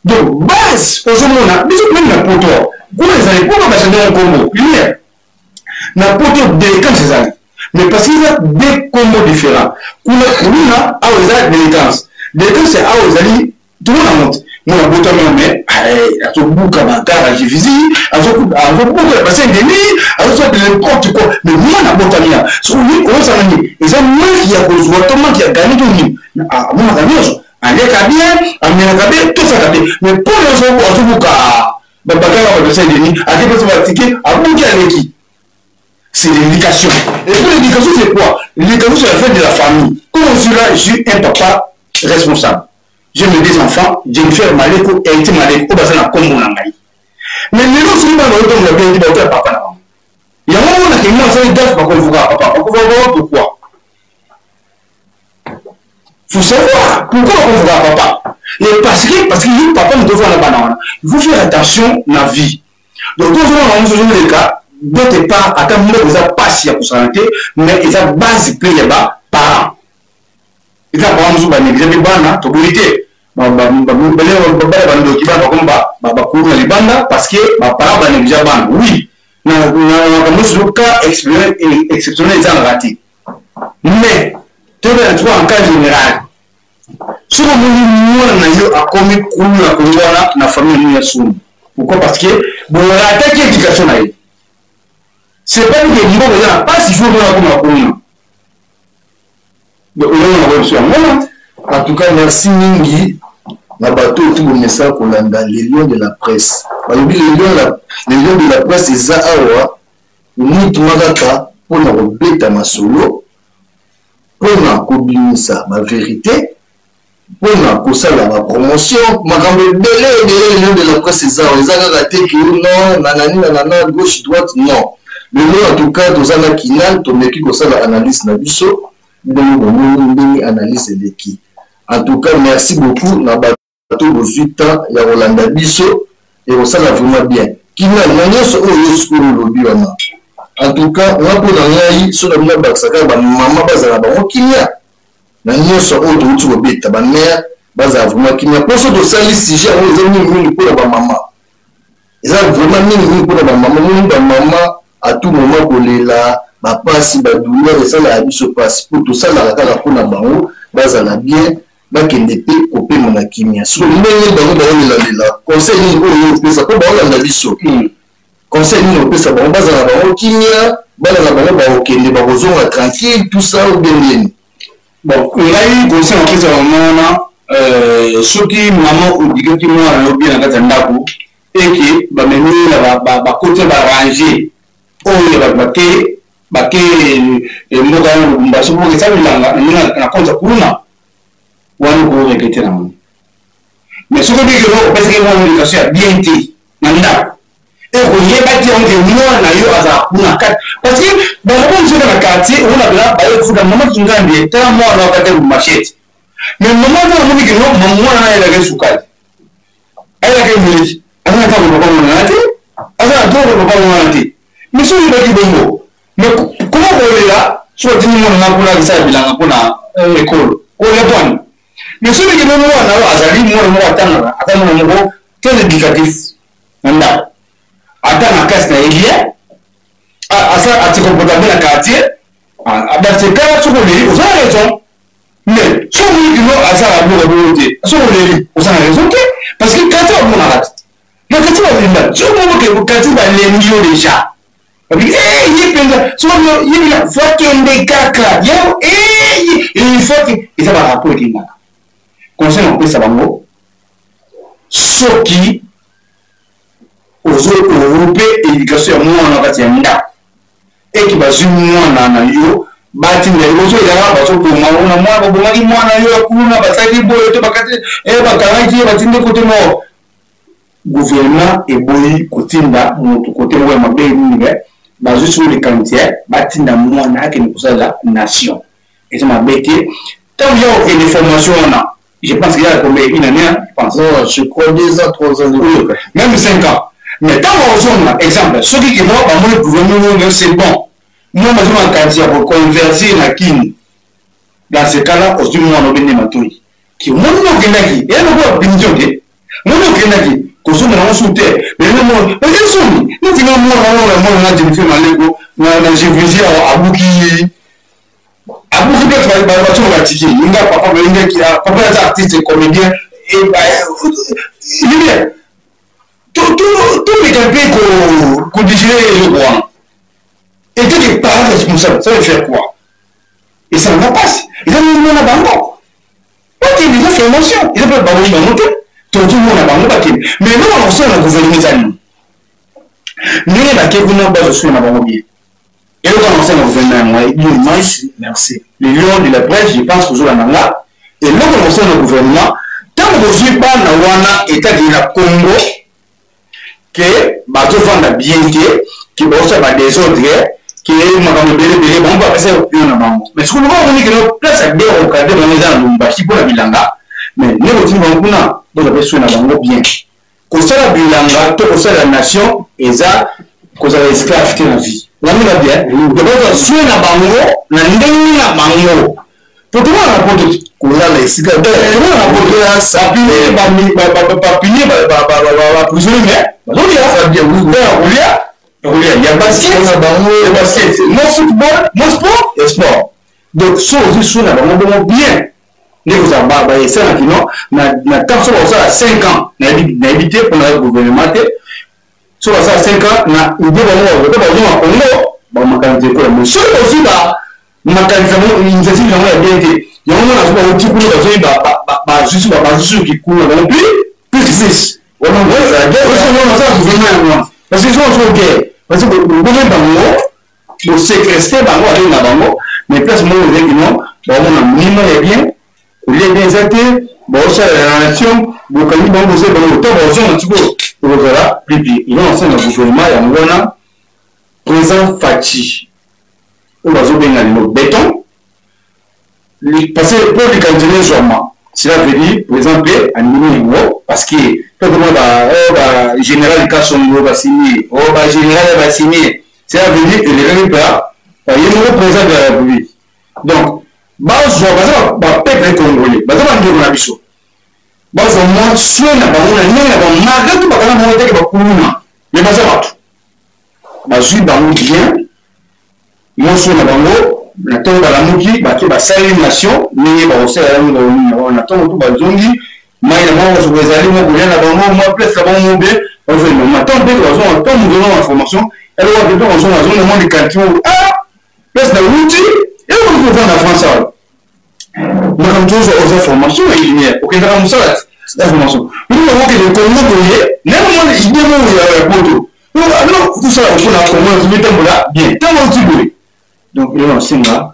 Donc base ozomona biso meme na poto kuna ezali mpona bachange yango nkombo lumière na poto délinquance ezali mais parce que eza deux kombo différent kuna kuluna awa eza délinquance délinquance awa ezali tomona yango te mwana botami mais azobuka bagare ya jevisi azobuka bassin denis azosala n'importe quoi mais mwana botami ya soki ozosala nini eza manque ya kozwa to manque ya gane to nini amonaka nyonso aliaka bien amelaka bien tosaka bien mais mpo nyonso azobuka babagare ya bassin denis ake pesa batike abuki aleki. C'est l'éducation. Et puis l'éducation, c'est quoi? L'éducation, c'est la fête de la famille. Comme je suis là, je suis un papa responsable. J'ai mes deux enfants, Jennifer Maleko et Eti Maleko, oyo baza na kombo na ngai. Mais lelo soki bana bazotambola bien te, baotoya papa na bango. Yango omonaka mwa asali gaffe, bakonvoka papa. Bakonvoka papa pourquoi? Faut savoir pourquoi bakonvoka papa. Et parce que yo papa moto ofanda bana wana. Il faut faire attention na vie. Donc tozomona bango mosusu ozoleka d'autre part ata mboka eza pasi ya kosala te mais eza base mpe ya ba parents. Eza parents mosusu ba néglige mpe bana toboyi te bana bandoki bana bakomi bakulu na libanda parce que ba parents ba néglige bana. Oui, na makambo mosusu cas exceptionnel ezangaka te mais toyebana tuka en cas général soki omoni mwana na yo akomi kulu na kongo wana na famille na bino ya soni. Pourquoi? Parce que borataki éducation na ye. C'est pas que mbongo eza na pasi faut mwana akoma kuna. Donc eloko na koyebisa yango wana. En tout cas merci mingi na bato oyo tobomesaka kolanda les lions de la presse. Balobi les lions de la presse eza awa uniquement kaka mpona kobeta masolo, mpona kobimisa ba verite, mpona kosala ba promotion, makambo ebele ebele. Les lions de la presse eza awa, eza kaka te ke non nanani nanana gauche droite, non. Lelo en tout cas toza na Kinal, tomeki kosala analyse na biso ndenge bomoni ndenge analyse eleki. En tout cas merci beaucoup na bato bozwi temps ya kolanda biso, ekosala vraiment bien. Kinal na nyonso oyo yo sikoyo olobi wana, en tout cas nga mpo na ngai so na bino bakisa kaka bamama bazala bango kimia na nyonso oyo touti kobeta, ba mère bazala vraiment kimia mpo so tosali sujet yango eza mingimingi mpo na bamama, eza vraiment mingimingi mpo na bamama. Omoni bamama à tout moment kolela bapasi badouleur esalaka biso pasi mpo tosalaka kaka mpo na bango bazala bien, bakende mpe kopema na kimia. Sikoyo ndenge bango baolelalela, conseil nini oyo opesa mpo baolanda biso? Conseil nini opesa bango bazala bango kimia, bana na bango bakokende bakozonga tranquille, tout ça ou bien nini? Bon, ngai conseil napesa bango wana, soki mama odikaki mwana yo bien na kati ya ndako eke bamemi na bakoti ya barange oyo ya bato bake bake mboka wana Lubumbashi mpo esa bilanga ndenge na konza kuluna wana okoregrete nango. Mais soki obiki yo opesaki mwana éducation ya bien te na ndako, ekoyebaki yango ke mwana yo azala kuna kati, parce que bango mosusu na quartier omona bela baye kofuta mama Kingandi, tala mwana wakati ya machete, mais mama wana omoni ke mwana na ayelaki sukali, ayelaki miliki, aza na ntango papa mwana te, aza na ntango papa mwana te. Mais soki oyebaki bongo, mais koma kolela soki otindi mwana na kuna akisala bilanga mpona ekolo kolela pwani. Mais soki kino mwana oyo azali mwana moko atangaka, ata mwana moko très éducatif na ndako, ata na classe na ye bien, asa atikomporta bien na quartier, Ah, dans ce cas là soki oleli oza na raison mais soki omoni kino aza na biloko bongo te soki oleli oza na raison te parce que quartier bamonaka te na quartier balinda soki omoni quartier balembi yo déjà babi eh, ye mpenza soki ye mpenza fo akende kaka ye eh, il faut ke eza barapport ekendaka conseil na kopesa bango soki ozo oroupe education ya mwana na kati ya ndako eke bazwi mwana na yo batinda liboso ezalaka bazoboma ona mwana babomaki mwana yo ya kuluna basalaki boye to bakati eh, bakangaki ye batindi kote moko gouvernement eboyi kotinda moto kote moko ya mabe mingi bazwi soko likanisi batinda mwana akende kosalela nation eza mabe te ntango ya kokende formation wana Je pense qu'il y a combien Une année, hein, je pense. Non, je crois 2 ans, 3 ans. Oui, même 5 ans. Mais tant qu'on exemple, ceux qui vont, bah, moi, le gouvernement, c'est bon. Moi, je suis un reconvertir na Kin. Dans ce cas-là, on se dit, moi, on a bien matoi. Qui, moi, nous, okendaki. Et nous, punition, te. Moi, nous, okendaki. kozonga nango su te mais soni neti nga mwana wana mwana na jennifer maleko na jevisi awa abuki abuki mpe bato batiki nga papa balingaki papa aza artiste comédien lumière tomeka mpe kodigere eloko wana eteke parent responsable ça veut faire quoi esalanga mpasi eza mona bango bakende eza formation eza mpe bango bango te tozomona bango bakende mais eloko na kosala na gouvernement eza nini ndenge bake kuna bazosula na bango bien eloko na kosala na gouvernement yango bino merci le lion de la presse je pense kozolanda nga eloko na kosala na gouvernement ntango bozwi bana wana etaki na congo ke bazovanda bien te ke baosala badesordre ke makambo ebele ebele bango bapesa opinion na bango mais soki lokola omoni keno place ya derokade bango eza na lubumbashi mpo na bilanga mais nde botindi bango kuna bozwa mpe soin na bango bien kosala bilanga to kosalela nation eza kozala esclave te na vie olandela bien donc bazwa soin na bango na ndenge na bango po tomona na poto te kozala esika tomona na poto bapinie baprisonnier mais bazolia ya kolia kolia ya basket na bango ya basket mo football mo sport ya sport donc so ozwi soin na bango bongo bien nde kozala baesala kino na ntango so bakosala 5 ans nayebi te mpona gouvernement te so basala 5 ans na ide bango bakoto bazonga congo bamakanisi ekola mais soki ozwi makanisi yango initiative yango ya bien te yango mona soki bauti kuna bazoi bazwi bazwi kikuna bango plus plus plus wana osala gouvernement yango wana parce que soki ozo guerre parce que bokomi bango bosekreste bango abenga bango mais place moko ezali kino baomona mima ya bien kolia bien eza te baosalela na nation bokangi bango bozali bango to baozonga sikoyo ekozala plus pire ino nasenga gouvernement yango wana président Fatshi oyo bazobenga lelo beton parce que mpo likanisi na ezwama cela veut dire président mpe andimi yango parce que mpe komona ba oh, ba général kasongo basinie o oh, ba général ya basinie cela veut dire elekaki mpe ye moko président de la république donc bazwa baza bapeuple congolais baza bandeko na biso bazwa mwa soin na bango na ndenge na bango malgré tout bakanga bango teke bakuluna mais baza bato bazwi bango bien mwasi na bango na ntongo balamuki bake basali nation ndenge bakosala yango bakonini na ntongo to bazongi mai na bango soko ezali mwa kolia na bango mwa place na bango mobe bazoi mama ntango mpe bazonga ntango moto ozonga na formation eloko wapi mpe kozonga azonga mwa likanti moko ah place na wuti eloko moto kovanda na france awa makambo tozwa oza formation ya lumière okendaka mosala ti ya formation olinga okende kongo boye nano mwana ide moko ya poto alors kosala mpona kongo na tomitambola bien ntango oti boye donc eloko nasenga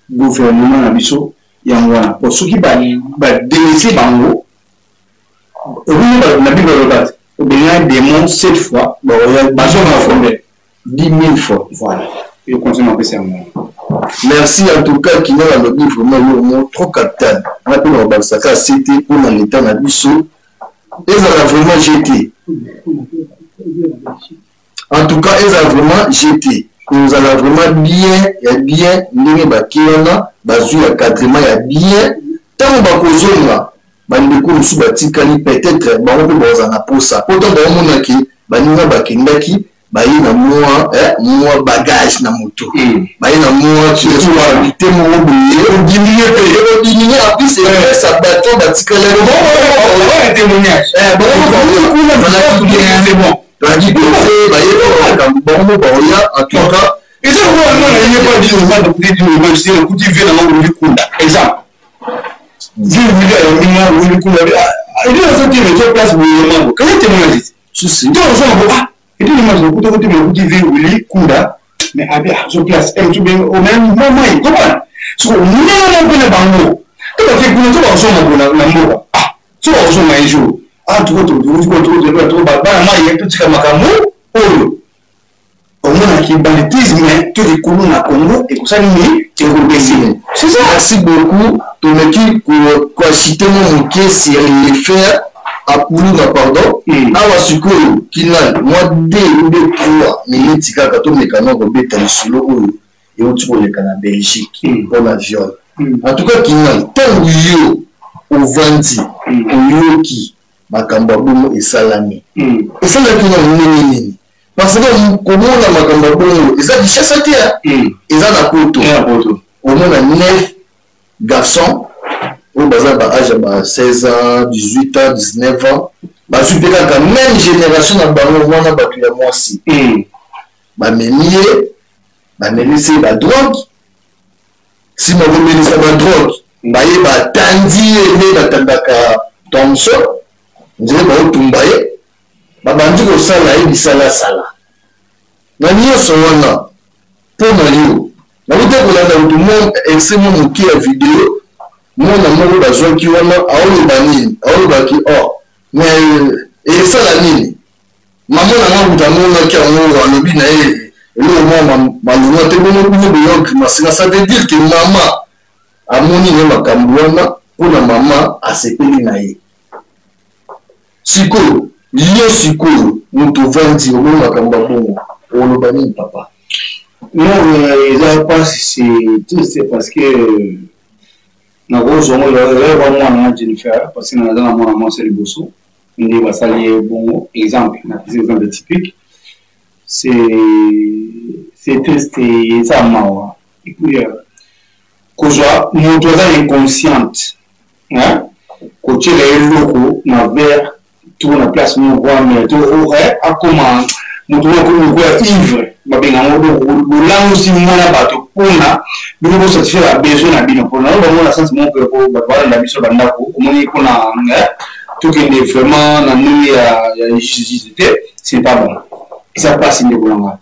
gouvernement na biso yango wana po soki badelese bango okomi na bible aloba te obenga démon sept fois bazonga na combien 10 000 fois voilà yo conseil napesa yango merci en tout cas kina alobi vraiment yo mo trop capital nga mpe na kobakisaka sete mpo na leta na biso ezala vraiment gt en tout cas ezala vraiment gt kozala vraiment bien ya bien ndenge bake wana bazwi encadrement ya bien ntango bakozonga bandeko mosusu batikali peut-être bango mpe bakozala na mposa mpo ntango baomonaki baninga bakendaki. Baye na mwa eh, mwa bagage na moto mm. Baye na mwa responsabilité moko boye, odiminue mpe odiminue, en plus epesa bato batikalaki baye bango baoya. En tout cas, eza lokola nga na ye pa di ovanda kuti di ovanda si okuti vie na nga wili kunda, exemple vie wili ayambi nga wili kunda edi nazo te mezo place boye mango kaya témoignage susi nde ozonga bo ah edi na mazo kuta kuti me kuti vie wili kunda mais abi azo place e tu be o même mama yi comprendre so ndenge moko na bango to bake kuna to bazonga bona na mboka ah so bazonga un jour ah tuko to tuko tuko tuko tuko bana mai totika makambo oyo omonaki banditisme to likulu na Congo ekosali nini, ekobese. C'est ça. Merci beaucoup. Tomeki koacite mo moke sur l'effet akuluna, pardon. Awa sikoyo kinal mwa 2 ou bien 3 minutes kaka, tomeka na kobeta lisolo oyo euti koleka na Belgique mpona viol. En tout cas, kinal, ntango yo ovandi oyoki makambo ya bongo esalami, esalaki na ndenge nini? Parce que komona makambo ya bongo eza Kinshasa te, eza na Poto. Omona neuf garçon oyo baza ba age ya ba 16 ans, 18 ans, 19 ans, bazwi mpe kaka même génération na bango wana, bato ya mwasi bamemi ye, bamelisi ye badrogue. Nsima komelisa badrogue, baye batandi ye nde batandaka Thomson, nzela baotumba ye, babandi kosala ye bisalasala na nyonso wana. Mpo na yo, nakuti kolanda kutu mwa extrait mwa moke ya video, mwana moko bazwaki wana aoloba nini, aolobaki oh mais esala nini, mama na nga kutu amonaki yango, alobi na ye eloko mwa malonga te, bongo bino boya grimace. Ça veut dire que mama amoni ye makambo wana, mpona mama asepeli na ye. Sikoyo yo, sikoyo moto ovandi omoni makambo ya bongo, oloba nini, papa? Non, eza mpasi, c'est triste, parce que nakozwa ngo eza mwana na Jennifer, parce que naza na mwana mwasi ya liboso nde basali ye bongo. Exemple, napesi exemple typique. C'est triste, eza mawa. Et puis kozwa moto aza inconsciente, kotiela ye eloko na verre to na place moko wana to akoma moto moko akomi lokola ivre, babenga yango bolangusi mwana bato mpona bino bosatisfaire babesoin na bino. Mpona oyo bango na sens moko mpe bato balanda biso bandako, omoni, mpona tokende vraiment na ndenge ya justice te, c'est pas bon, eza mpasi. Ndeko na nga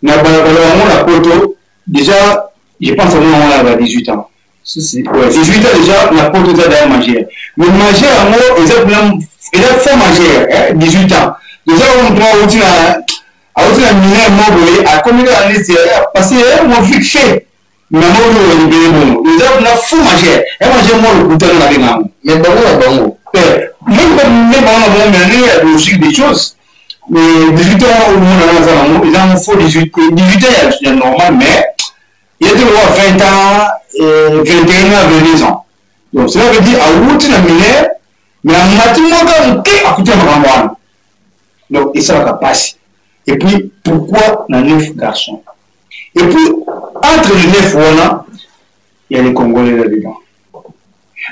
na balabala yango na Poto déjà, je pense yango wana ba 18 ans. Si, si. Ouais, 18 ans déjà na Poto eza déjà majeur, mais majeur yango eza eza faux majeur, 18 ans déjà oyo moto awuti na mineur moko boye akomi kaka neti parce que mo vite fait mais moko oyo libele bongo eza na faux majeur ya majeur moko lokuta nde nabenga yango. Mais bango na bango. Même bango na bango, mais ndenge ya logique des choses, mais 18 ans omona nga naza nango eza ngo faux 18, 18 ans ya normal, mais il était loin 20 ans, 21 ans, 22 ans. Donc cela veut dire awuti na mineur, mais amati moko moke akuti na makambo wana. Donc esalaka mpasi. Et puis pourquoi na neuf garçons? Et puis entre les neuf wana, il y a les Congolais là-dedans.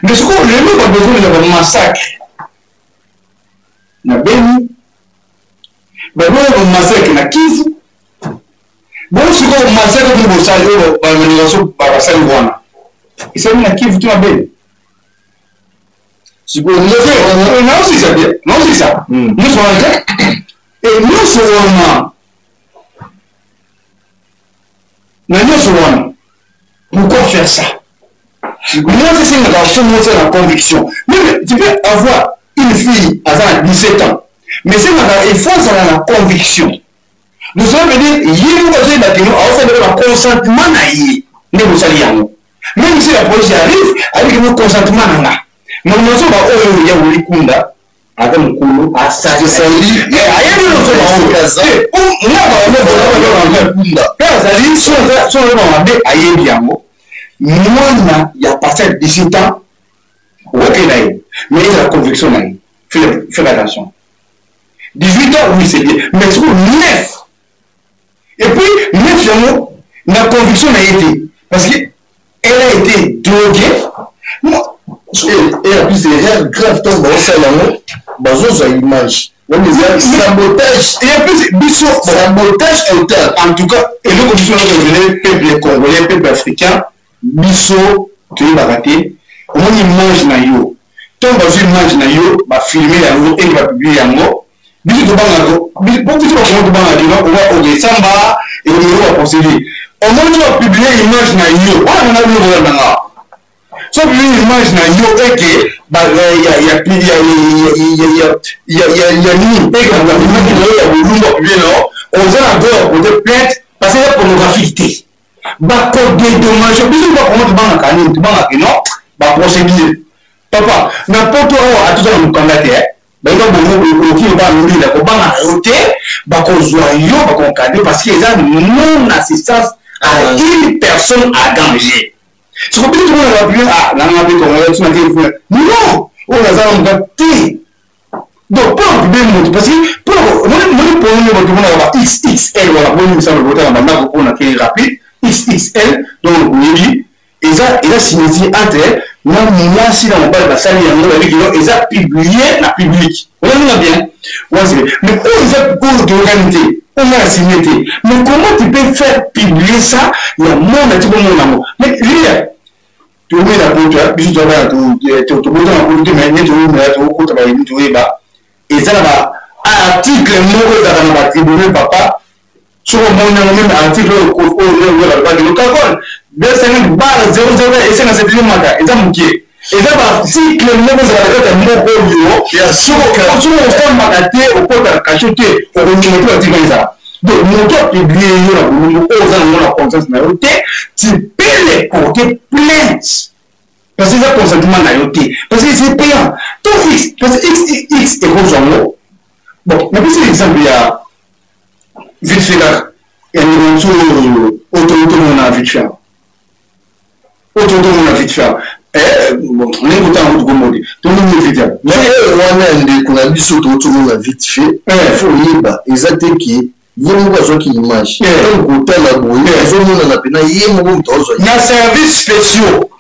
Mais sikoyo lelo bato bazolela bamassacre na Beni, bazolela bamassacre na Kivu. Bongo sikoyo massacre oyo bosali, oyo bamanifestation basali wana, esali na Kivu to na Beni? Sikoyo nyonso Naosisa te, naosisa nyonso wana te. E nyonso wana na nyonso wana, pourquoi faire ça? Moi, c'est une garçon, moi, c'est la conviction. Même tu peux avoir une fille à 17 ans, mais c'est il faut avoir la conviction. Nous allons dire ye moko azoyeba kino aosala ba consentement na ye nde bosali yango. Même si la police arrive avec no consentement na nga, mais nazoba oyo ya woli kunda aza mokolo asali ayebi mpe azali so ozoba mabe, ayebi yango. Mwana ya partir ya 18 ans okokenda ye, mais ezala conviction na ye. Faire attention, 18 ans, oui, c'est bien, mais sikoyo 9. Et puis 9 yango na conviction na ye te parce que elle a été droguée. Et en plus erreur grave ntango baosala yango bazozwa image wana eza sabotage. Et en plus biso sabotage total. En tout cas eloko biso nakozele peuple congolais, peuple africain, biso toyebaka te. Omoni image na yo, ntango bazwi image na yo, bafilme yango eke bapublie yango, biso tobangaka po biso bakongo tobangaka kino oba okesamba ekomeko baprocédure. Omoni bapublie image na yo wana nanga bino bolandanga, so publie image na yo eke ya nini, eke image na yo ya bolumbu bapublie na yo, oza na droit ya porter plainte parce que eza pornographique te, bakodédommage. Biso bakongo tobangaka nini? Tobangaka no baprocédure. Papa, na poto awa atoza na mokanda te, bayeba bongo okoki loba mbila kobanga yo te, bakozwa yo, bakoencadre parce que eza non assistance à une personne à danger. Siko biso tomona bapublie, ah, nanga mpe congolais tina te, non, oyo naza na moka te. Donc mpo na publie moto, parce que mpo moni poni bato monaka ba XXL wana, boni misala botaka bandako mpona ke rapide XXL. Donc oyebi eza signature entre na mwasi na mobali, basali yango, bayebi kino eza publié na public. Olandinga bien wasi. Mais oyo eza oyo toyokani te, oyo nga na signe te, mais comment tu peux faire publier ça ya monde ati komona yango? Mais lia toyomela poto, biso toyabana tobota na poto te, mais nde toyomela tokota bayebi toyeba eza na ba article moko ezalaka na batribunal. Papa, soki omoni yango, même article oyo oyo balobaki lokakol 250 bar 00 esenga sepili maka eza mokie, eza baarticle moko ezalaka kaka moko oyo soki ofambaka te, okotaka kasho te, okondima te baarticle ezala. Donc moto apublie yo na bolongo oyo oza nango na confiance na yo te, tu peux le porter plainte parce que eza consentement na yo te, parce que c'est payant to x, parce que x x ekozwa yango. Bon, napesi exemple ya vite fait kaka ya ndeko mosusu oyo tomona vite fait, oyo tomona vite fait, bon, ndenge kotanga kutu kombo te, tomoni vite fait. Mais oyo wana ya ndeko na biso totomona vite fait, faut oyeba eza te ke ye moko azwaki image. Ntango kotala boye, azomonana mpena ye moko moto azwa. Na service spéciaux.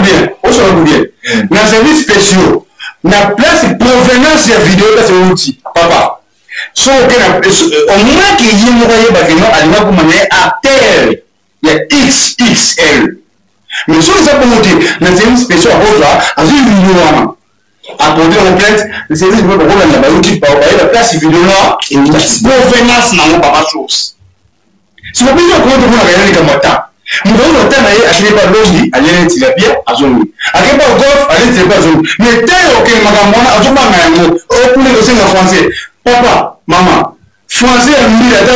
Bien, osala bien na service spéciaux, na place provenance ya video, place euti. Papa, so oke na au moins ke ye moko ayebake no alinga koma na ye acteur ya XXL. Mais soki eza bongo te, na service spéciaux akozwa, azwi video wana, aporte yango plainte na service moko, bakolanda, bayoki, bayeba place video na provenance nango, papa, source. Siko biso okoki tomonaka ya likambo ata moto oyo ata na ye akei pa lobi, aleli tilapia, azongi, akei pa golf, aleli tilapia, azongi. Mais te, okende makambo wana azobanga yango okuna kosenga français. Papa, mama, français ya mbila ata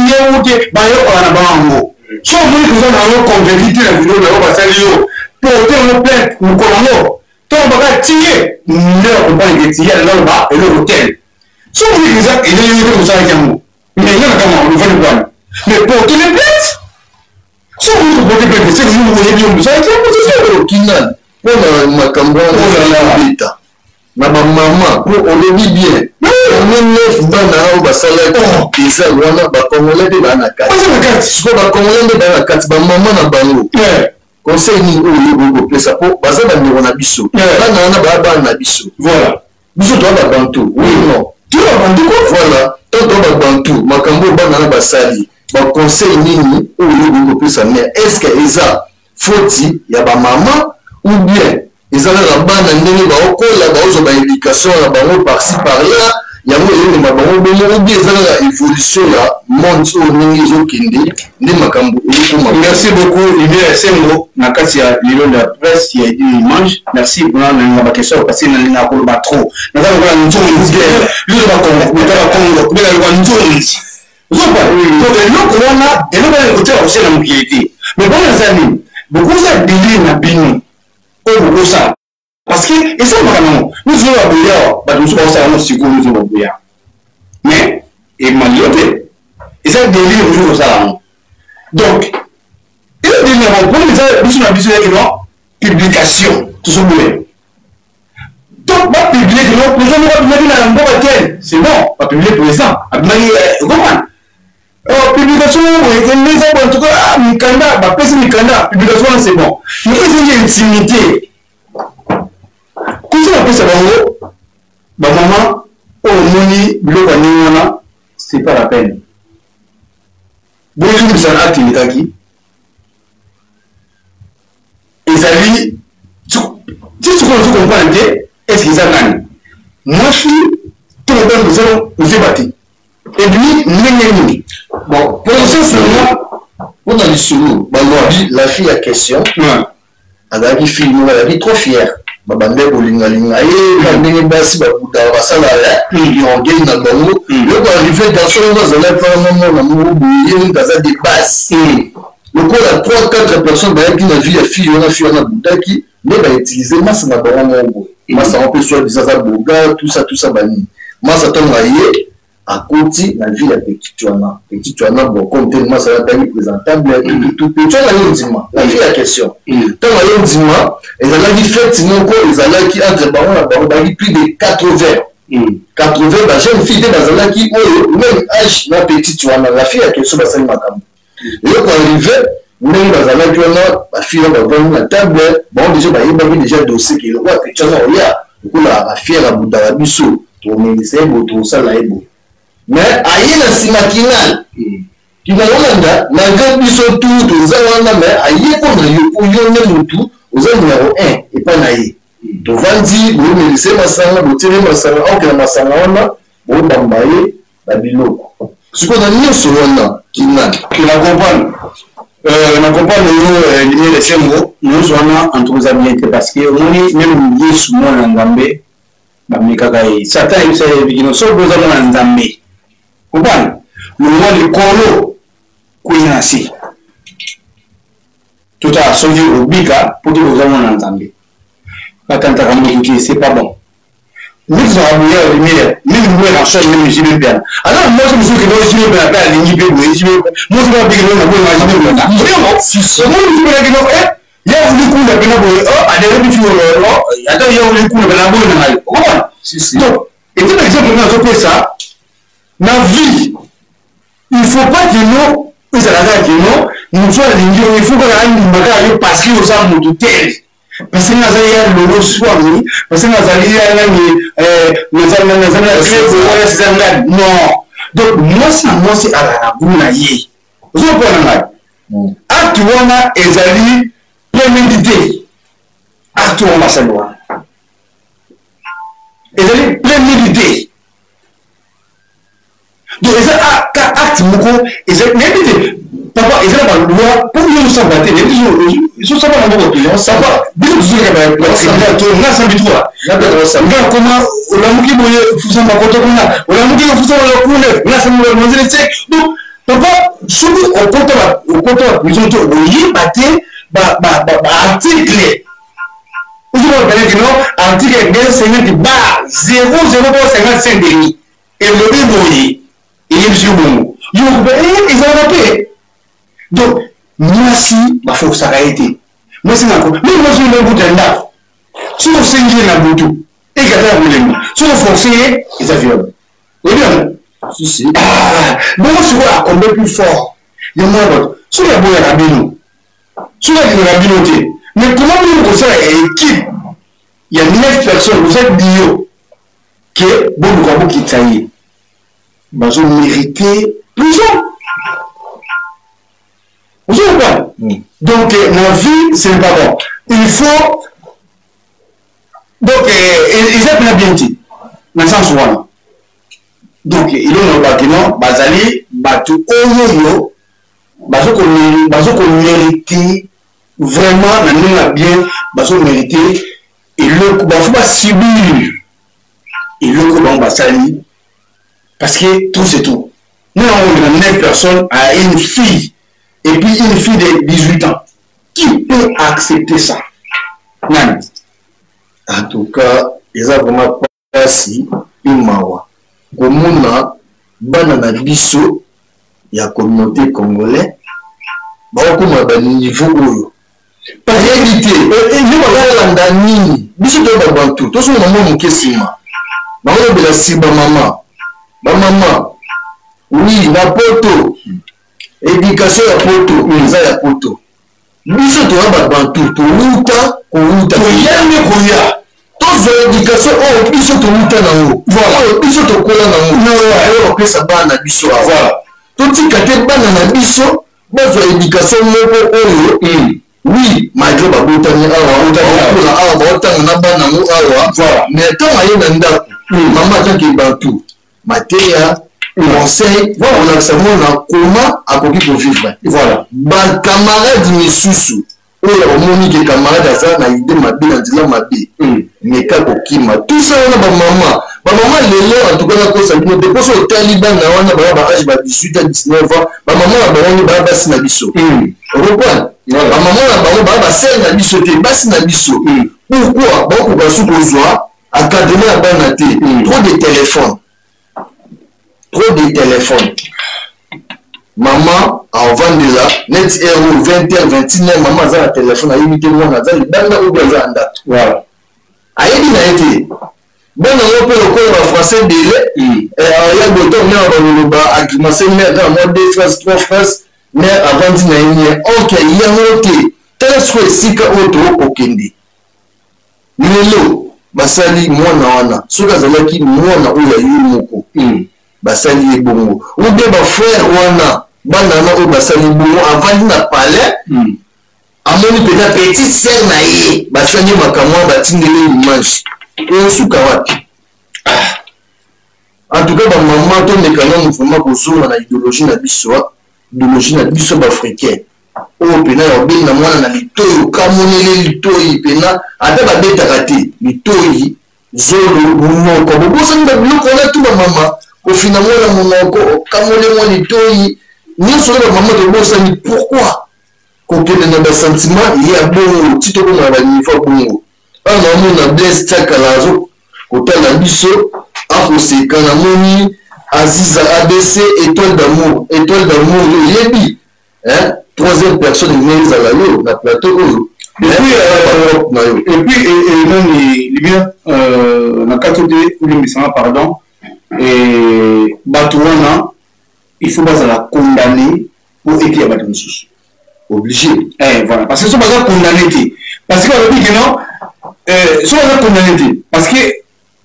ye ute bayokaka na bango. So omoni koza na yo convaincu te na video na yo basali yo, porte yango plainte mokolo yango. Ntango baka tiye nde bakomprendre ke tiye alinga loba eloko tel. So omoni eza eleli yo te mosalaki yango, mais nga na kama ofandi kwana, mais porte les plainte. So omoni koporte plainte, c'est que yo oyebi yo mosalaki yango, c'est sûr. Kinal mpona makambo wana obeta na bamama, mpo olobi bien, parmi 9 bana oyo basalaki eza wana, bacongolais mpe baa na kati. Sikoyo bacongolais nde baa na kati, bamama na bango, conseil nini oyo yo okoki kopesa? Mpo baza bandeko na biso, bana wana baa bana na biso. Voilà. Biso toa babantu, oui, non? Toa babantu. Voilà, tant toa babantu, makambo oyo bana wana basali, baconseil nini oyo yo okoki kopesa mare? Est ce que eza foti ya bamama ou bien eza kaka bana ndenge baokola, baozwa baéducation na bango par-ci par-là, yango eyomema bango bongo, ou bien eza kaka évolution ya monde oyo ndenge ezokende nde makambo eyokoma? Merci beaucoup, Lumière Esengo na kati ya Lilo de la presse ya Edine Image. Merci mpona nalinga baquestion parce que nalinga koloba trop, naza lokola nzonzi biso bakongo, meta bakongo tobeka lokola nzonzi. Ozopa donc eloko wana, eloko wana ekotia kosala na mokili te. Mais bona eza nini bokozala délire na bino oyo bokosala, parce que esalamaka nango nyonso oyo baboya awa, bato mosusu bakosala yango sikoyo nyonso baboya, mais emali yo te, eza délire mosusu kosala yango. Donc Eza dernièrement problème eza biso na biso yaki non publication tozoboya to bapublie que non président moko abimaki na mboka tel, c'est bon, bapublie président abimaki, okomana publication boye eza boye, en tout cas mikanda bapesi mikanda publication wana, c'est bon, mais ezangi intimité kusi bapesa bango bamama oyo omoni biloko ya ndenge wana, c'est pas la peine. Bozongisa na acte elekaki ezali ti sikoyo ozo comprendre te, est ce que eza nani, mwasi to mobali, oza ozeba te ebimi ndenge nini. Bon, process nango. Mpona lisolo balobi, la fille ya question azalaki fille moko azalaki trop fière, babandaki kolingalinga ye ka ndenge basi babudaka, basalaka orgueil na bango. Eloko arrive, garçon moko azalaki wana, mwana moko boye, ye moto aza de base lokola 3 4 personnes bayaki na vie ya fille wana. Fille wana abudaki nde bautilize masa na bango moko boye, masa yango mpe soit disant aza boga, tout ça, tout ça, banini. Masa ntango aye akoti na vie ya petite wana, petite wana, bon, comme te masa ataki présentable tout, petit wana ye ndima la vie ya question. Ntango aye ndima, ezalaki fête moko ezalaki entre bango na bango, bazalaki plus de 80, 80 bajeune fille te bazalaki oyo même âge na petite wana, la fille ya question. Basali makambo, eloko arrive, ndenge bazalaki wana, bafille wana bavandi na table, bango déjà bayebaki déjà dossier ke lokola petit wana oya lokola bafiere abudaka biso, tokomelisa ye boye, tokosala ye boye. Mais aye na nsima kinal kinal olanda, malgré biso tu toza wana, mais aye mpo na yo, mpo yo nde motu oza numéro 1 epai na ye. Tovandi, boyemelisa ye masanga, botieli masanga, aokela masanga wana, bobamba ye babiloko. Sikoyo na nyonso wana, kinal Na comprendre, na comprendre yo, lumière esengo nyonso wana, en tout cas eza bien te, parce que omoni même Yesu mwana na Nzambe bamekaka ye. Satan ayebisa ye bikino soki oza mwana Nzambe, comprendre, longwa likolo kwei na se, totala soki obika, po te oza mwana Nzambe. Batantaka moto te, c'est pas bon. Nde tozalaka boye ya lumière, même boye na sol, même JB Mpiana aza mwasi mosusu kende JB Mpiana mpe alingi mpe boye JB mwasi mpe abiki na boye na JB Mpiana oyongo omoni mosusu mpe nakino ye wuli kuna mpe na boye adere bifi oyo ata ye wuli kuna mpe na boye na ngai, okomona. Donc ete na exemple nga azopesa na vie, il faut pas que no ezala kaka ke no mosu alingi yo, il faut kaka andima kaka yo parce que oza motu tel, parce que nazali ya lolo swami, parce que nazali ya nani, nazali na greve wana siza ngani, non. Donc mwasi na mwasi azala na goût na ye, ozopona ngai acte wana ezali prémédité. Acte wana basali wana ezali prémédité, donc eza acte moko eza nayebi te papa, eza na baloi mpo yo osamba te, nayebi ezosamba na moko papa. Biso tozoleka bacriminel to nga sambi toi nga koma olamuki boye fusamba koto kuna, olamuki fusamba kuna, nga sambi manzele sek. Donc papa, soki okota okota baprison te, okoyeba te baarticle ozomona pene kino article 250 bar 00 55 demi elobi boye, eyebisi yo bongo, yo ezalaka mpe. Donc mwasi bafokisaka ye te, mwasi nako mingi, mwasi oyo kuta ndako, soki osengi ye na butu ekata ya kolemba, soki oforce ye eza viol, oyebi yango bongo. Sikoyo akombe plus fort ya mwana bato, soki aboyaka bino, soki alingaka bino te, mais comment bino kosala ya équipe ya 9 personnes, boza dio ke boluka bokitisa ye, bazo mérite prison, ozo comprendre? Donc na vie ce n'est pas bon, il faut donc eza mpena bien te na sens wana. Donc eloko nalobaki no, bazali bato oyo bazo komérite vraiment na ndenge ya bien, bazo mérite eloko bafo basubir eloko bango basali, parce que tout c'est tout. Nous on a 9 personnes à une fille, et puis une fille de 18 ans, qui peut accepter ça, nani? En tout cas eza vraiment mpasi mpe mawa komona bana na biso ya communauté congolais. Bakokoma na baniveau oyo bayebi te yo bazolanda nini. Biso toyeba bantu tozonga mwa moke nsima, bakolobela si bamama bamama. Oui, na poto, éducation ya poto eza ya poto. Biso toza babantu, towuta kowuta, toyambi koya. Tozwa éducation oyo biso towuta nango, oyo biso tokola nango, oyo bapesa bana na biso awa. Totika te bana na biso bazwa éducation moko oyo. Oui, malgré babotami awa, baokola awa, baotanga na bana yango awa, mais ntango aye na ndako, mama atanke bantu, mateya, conseil, olakisa mwana koma akoki kovivre. Bacamarade misusu oyo omoni ke camarade aza na idée mabe, na nzela mabe, meka kokima. Tout ça wana, bamama, bamama lelo, en tout cas nakosa bino te. Mposo otali bana wana baya ba âge ba 18 à 19 ans, bamama na bango nde baya basi na biso. Okoprendre, bamama na bango baya basere na biso te, basi na biso. Pourquoi bakokoka su kozwa encadrement ya bana te? Trop de téléphone, trop de téléphone. Mama avandela neti heure oyo, 20 heures, 21 heures, mama aza na telefone, ayebi te mwana aza libanda oyo aza na ndako, ayebi na ye te. Bana yango mpe lokola bafrançais ebele ya boto, mare baloloba agrimace, mare kaka mwa deux phrases, trois phrases, mare avandi na ye nie. Ok, yango te. Tala sikoyo esika oyo tokokende lelo. Basali mwana wana, soki azalaki mwana oyo ya yo moko, basali ye bongo, ou bien bafrère wana, bana wana oyo basali bongo, avandi na palais, amoni mpenza petite sœur na ye basali ye makambo wana, batindeli image, osuka wapi? En tout cas, bamama, tomeka nanu vraiment kozonga na idéologie na biso, idéologie na biso baafricain oyo mpena ya obenga mwana na litoi, okamonele litoi mpena, ata babetaka te, litoi, zolo, monoko. Bobosani babiloko wana tu, bamama, kofina mwana monoko, okamole mwa litoi, nyonso wana bamama tobosani. Pourquoi kokende na basentiment ya bongo ti tokoma na baniveau ya bongo? Awa naomona Blaise Tiakala azo kotala biso, akoseka. Namoni Aziza ABC, étoile d'amour, étoile d'amour. Yo oyebi, hein? Troisième personne elingi ezala yo na plateau oyo. Na yo. Et puis nani, Libia, na kati te, olimbisanga, pardon. Bato wana, il faut bazala condamné po eteya bato mosusu. Obligé. Voilà, parce que so baza condamné te, parce que balobi ke non, so baza condamné te, parce que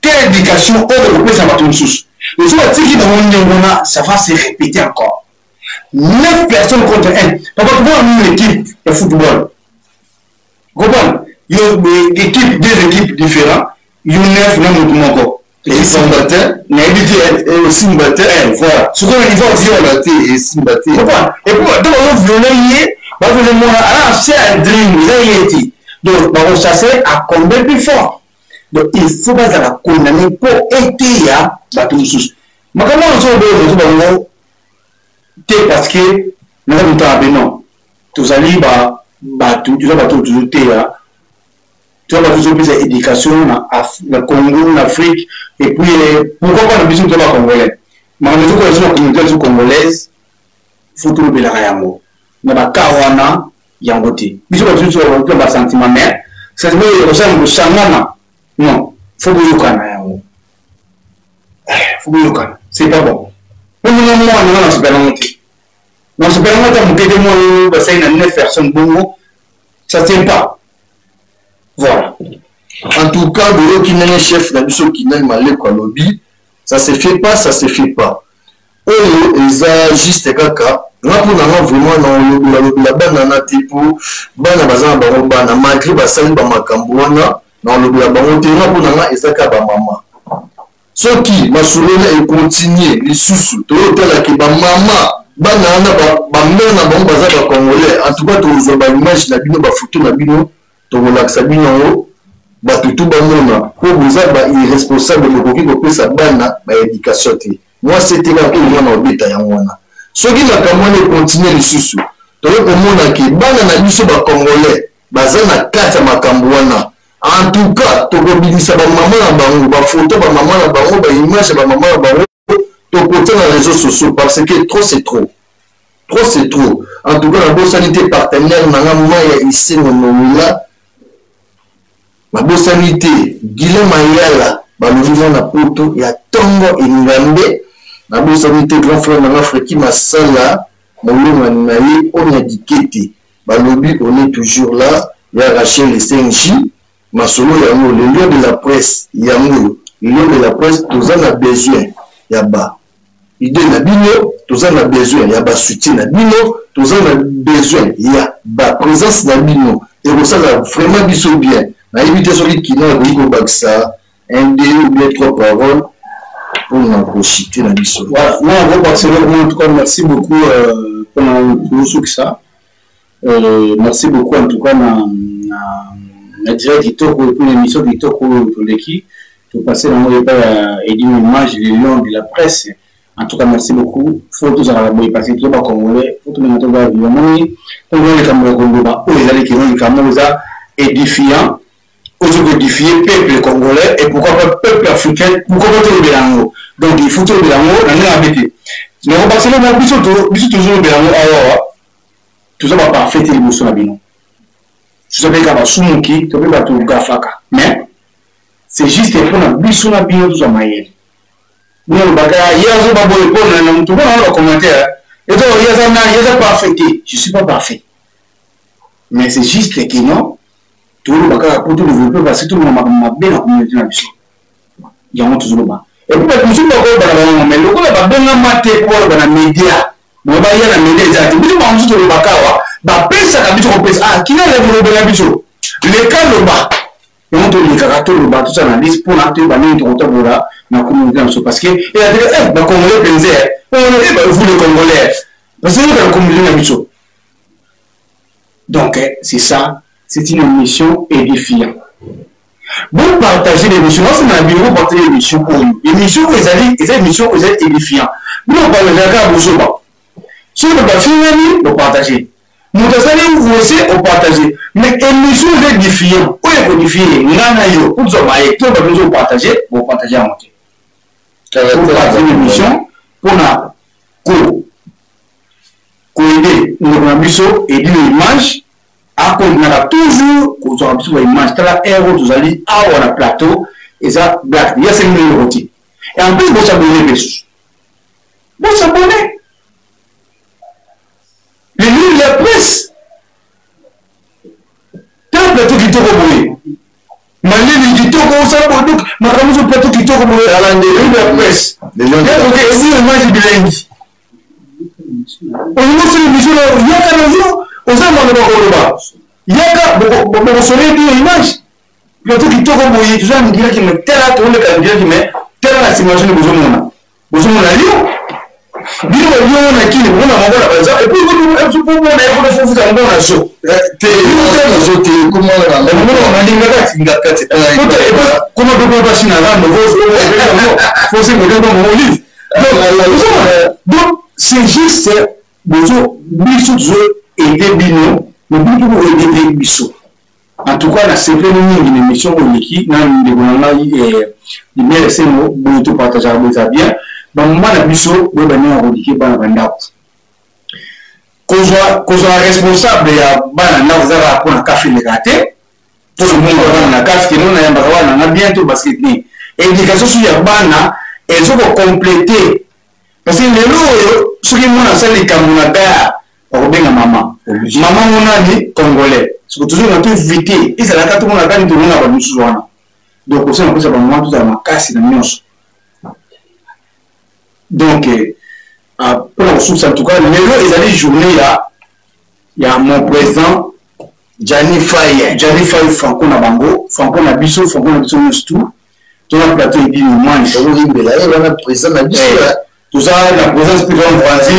quelle éducation oyo bakopesa bato mosusu? So batiki bango ndenge wana, ça va se répéter encore. Neuf personnes contre un. Papa, tobona nini? Équipe ya football, comprendre yo, équipe, deux équipes différents, yo neuf na motu moko. Esimba te. Nayebi te. Esimba te. Voilà, sikoyo niveau viola te, esimba te. Comprendre, et puis donc bazoviole ye, baviole mwana ala se ya dream, eza ye te. Donc bakochasser à combien plus fort. Donc il faut bazala condamné mpo eteya bato mosusu. Makambo wana so oboye moto bango te, parce que naza moto abe. Non, tozali bato, toza bato oyo tozoteya, toza bato tozopesa éducation na Congo, na Afrique. Et puis pourquoi pas na biso toza bacongolais? Makambo ezokola biso na communauté biso congolaise, faut tolobelaka yango na baka wana yango te. Biso bato nyonso na basentiment, mais sentiment oyo kosala kosangana, non, faut boyokana yango, faut boyokana. C'est pas bon. Po ndenge mwana nga nasepela yango te, nasepela yango ata moke te. Mwana oyo basali na neuf personnes bongo, ça tient pas. Voilà. En tout cas, boyoki ndenge chef na biso Kinel Maleko alobi, ça se fait pas, ça se fait pas. Oyo eza juste kaka nga mpo na nga vraiment na olobela lobela bana na te, mpo bana baza na bango bana, malgré basali bamakambo wana, na olobela bango te. Nga mpo na nga eza kaka bamama. Soki masolo wana ekontinue lisusu, toyotalaki bamama, bana wana, bamare na bango baza bacongolais. En tout cas, tokozwa baimage na bino, bafoto na bino, tokolakisa bino yango, bato tu bamona, mpo boza bairresponsable. Bokoki kopesa bana baéducation te. Mwasi ete kaka oyo mwana obeta yango wana. Soki makambo wana ekontinue lisusu, tokoki komona ke bana na biso bacongolais baza na kati ya makambo wana. En tout cas, tokobimisa bamama na bango, bafoto bamama na bango, baimage ya bamama na bango, tokotia na réseaux sociaux, parce que trop c'est trop. Trop c'est trop. En tout cas, nabosani te partenaire na nga Maya Isengo Nowela. Nabosani te Guilain Mayala balobi mwana poto ya tongo engambe. Nabosani te grand frère na nga Freki Masala molongani na ye Onya Dikete balobi on est toujours là ya Rachel Esenji. Masolo yango le lion de la presse yango oyo lion de la presse toza na besoin ya ba idee na bino toza na besoin ya ba soutien na bino toza na besoin ya ba présence na bino ekosala vraiment biso bien nayebi te soki kino akoki kobakisa un deux ou bien trois paroles mpona kochite na biso. Voilà, nga nakobakisa eloko moko en tout cas merci beaucoup mpona kosukisa. Merci beaucoup en tout cas na na na direct kitoko et puis na émission kitoko oyo toleki topasse nango epai ya Edino Image le lion de la presse. En tout cas merci beaucoup, faut tozalaka boye parce que toza ba congolais, faut tomenga toza vivre omoni ntango eza likambo ya koloba oyo ezali kino likambo oyo eza édifiant ozo koédifie peuple congolais et pourquoi pas peuple africain, pourquoi pas tolobela yango. Donc il faut tolobela yango na ndenge mabe te. Nakobakisela na biso biso tozolobela yango awawa, toza ba parfait te liboso na bino, toza mpe kaka basumuki to mpe bato gafaka, mais c'est juste mpona biso na bino tozwa mayele. Bino olobaka ye azoba boye mpo na motu mpona na bacommentaire eto ye aza nani, ye aza parfait te. Je suis pas parfait, mais c'est juste que non, toloba kaka mpo todéveloppe parce que tolonga makambo mabe na communauté na biso, yango tozoloba. Epuis bato mosusu bakoyeba na bango, mais lokola babengama te mpo baloba na média, boye baya na media eza te. Biso bango mosusu tolobaka awa, bapesaka biso kopesa ah kina ya kolobela biso leka loba, yango tolekaka toloba tosala na liste mpona toyeba ndenge tokotabola na communauté na biso parce que eyateka eh bacongolais mpenza eh vous les congolais parce que yoka na communauté na biso. Donc c'est ça, c'est une émission édifiante. Bon, partager l'émission, naosala na bino bopartage émission oyo, émission oyo ezali eza émission oyo ezali édifiant. Bino bopartageaka kaka bozoba, soki bato bafingani bopartage, moto asali wese opartage, mais émission eza édifiant oyo ekodifie nga na yo po tozwa maye to bato nyonso bopartage, bopartage yango te. Bopartage l'émission mpona ko koede ndeko na biso Edino Image akontinaka toujours kozwaka biso ba image. Tala heure oyo tozali awa na plateau eza black ya sengi eloko te, et en plus bosabone mpe susu bosabone le livre de la presse. Tala plateau kitoko boye, malili kitoko, osala boye donc makambo nyonso, plateau kitoko boye, Tala nde livre ya presse ezi image bilengi. Olingi osala émission na yaka na yo, oza maloba koloba, yaka bokosole bino image plateau kitoko boye, toza na direct, mais tala toleka na direct, mais tala na nsima soni bozomona bozomona yo bino balio na kini bomona bango na baza epuis bomona ye kuna fofuta yango na zo te nazo te komona kati koma mpe basi na rando fose modèle bango olive. Donc c'est juste bozo biso tozo aide bino, mais bino mpe boaide mpe biso. En tout cas nasepeli mingi na émission oyo eleki na ndeko na ngai Lumière Esengo. Boye topartageaka boye eza bien. Bamama na biso boyeba ndenge ya kodike bana bandako, kozwa kozwa responsable ya bana ndako eza kaka mpona kafe elekaka te, mpo nomona bana na kafe keno nayambaka bana na bien to basket te. Éducation soki ya bana ezokokomplete, parce que lelo oyo soki mwana asali likambo na gare bakobenga mama mama ngo nani congolais, soki tozonga to évite ezalaka tomona kani tomona bato mosusu wana. Donc kosala kopesa bamama tozala makasi na nyonso. Donc mpona kosukisa, en tout cas lelo ezali journée ya mon président Gianni Faye, Gianni Faye, Franco na bango, Franco na biso, Franco na biso nyonso tout. Toza plateau Edino Image. Okoyimbela ye wana président na biso. Toza na présence mpe toza mopanzi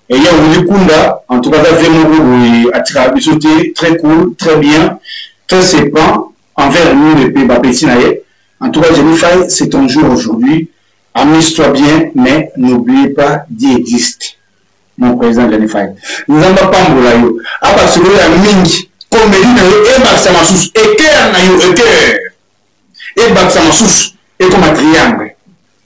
ya Willy Kunda. En tout cas aza vie moko boye atikaka biso te, très cool, très bien, très sépan envers nous mpe bapeti na ye. En tout cas Gianni Faye, c'est ton jour aujourd'hui, amuse-toi bien, mais n'oubliez pas Dieu existe. Mon président Gianni Faye, Nzambe apambola yo, abakiselo ya mingi, komeli na yo ebakisa masusu, eker na yo eker ebakisa masusu ekoma triangle,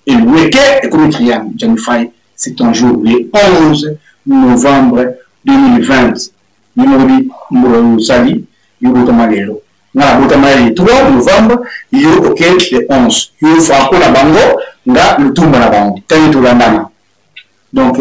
elweke ekomi triangle. Gianni Faye, c'est ton jour le 11. novembre 2020. Yo moko bi mbula oyo osali, yo botama lelo. Nga nabotama le 3 novembre, yo oke le 11. Yo Franco na bango, nga Lutumba na bango. Tangi tolandana. Donc,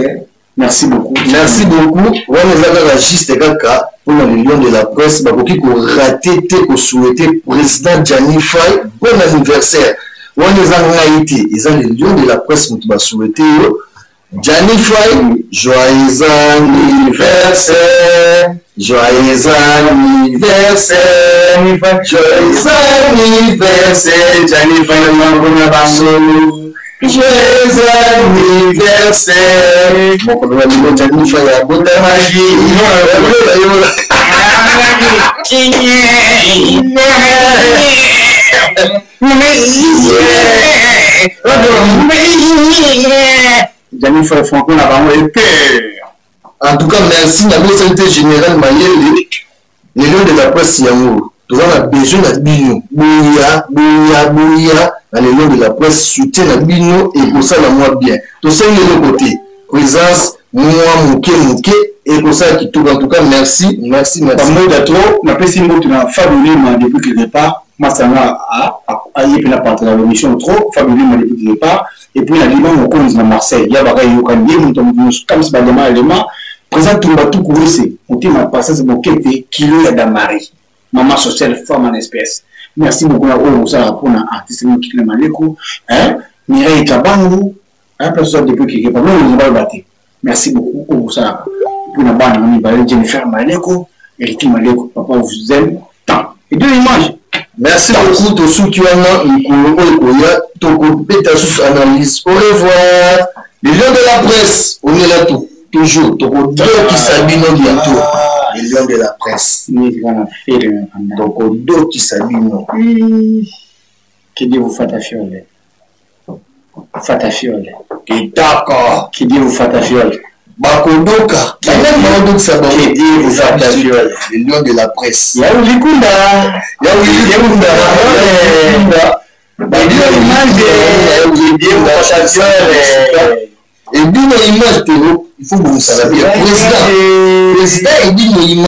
merci beaucoup. Merci beaucoup. Wana eza kaka juste kaka mpona le lion de la presse bakoki korate te kosouhaite président Gianni Fay bon anniversaire. Wana eza ngai te, eza le lion de la presse moto basouhaite yo. Gianni Fay, joyeux anniversaire, joyeux anniversaire, joyeux anniversaire, Gianni Fay, na bango. Joyeux anniversaire. Mokolo ya lelo Gianni Fay abotamaki. Gianni Fay Franco na bango epe. En tout cas, merci na bosani te général Mayele, le lion de la presse yango. Toza na besoin na bino. Boya, boya, boya na le lion de la presse, soutien na bino ekosala mwa bien. Tosengi eloko te. Présence mwa moke moke ekosala kitoko. En tout cas, merci, merci, merci. Bamoda trop, napesi mbote na Fabio Lima depuis quelque part. Masanga aye mpe na partage l'émission trop. Fabio Lima depuis quelque part. Et puis na Liban mokonzi na Marseille, ya baka yokani ye moto nyonso kamisi balema alema. Président Tumba Tukuwese, motema passage bokete kilo ya Damari. Maman sociale femme en espèce. Merci beaucoup na oyo osala mpona artiste mokili na Maleko, hein? Mireille Kabangu, hein, place oza depuis quelque part. Non, non, ba te. Merci beaucoup oyo osalaka mpona bana na mibale Jennifer Maleko, Héritier Maleko, papa vous aime tant. Et deux images. Merci beaucoup tosuki wana mikolo oyo ekoya tokobeta susu analyse. Au revoir. Le lion de la presse, on est là tout, toujours. Tokodokisa bino bientôt. Le lion de la presse. Tokodokisa bino. Que Dieu vous fasse fiole. Fata fiole. Kitoko. Que Dieu vous fasse fiole. Bakodoka. Banani bakodokisa bango? Que Dieu vous fasse fiole. Le lion de la presse. Ya Ulikunda. Ya Ulikunda. Ya Ulikunda. Ebino image te, il faut bongisa bien. Président, président ebino image.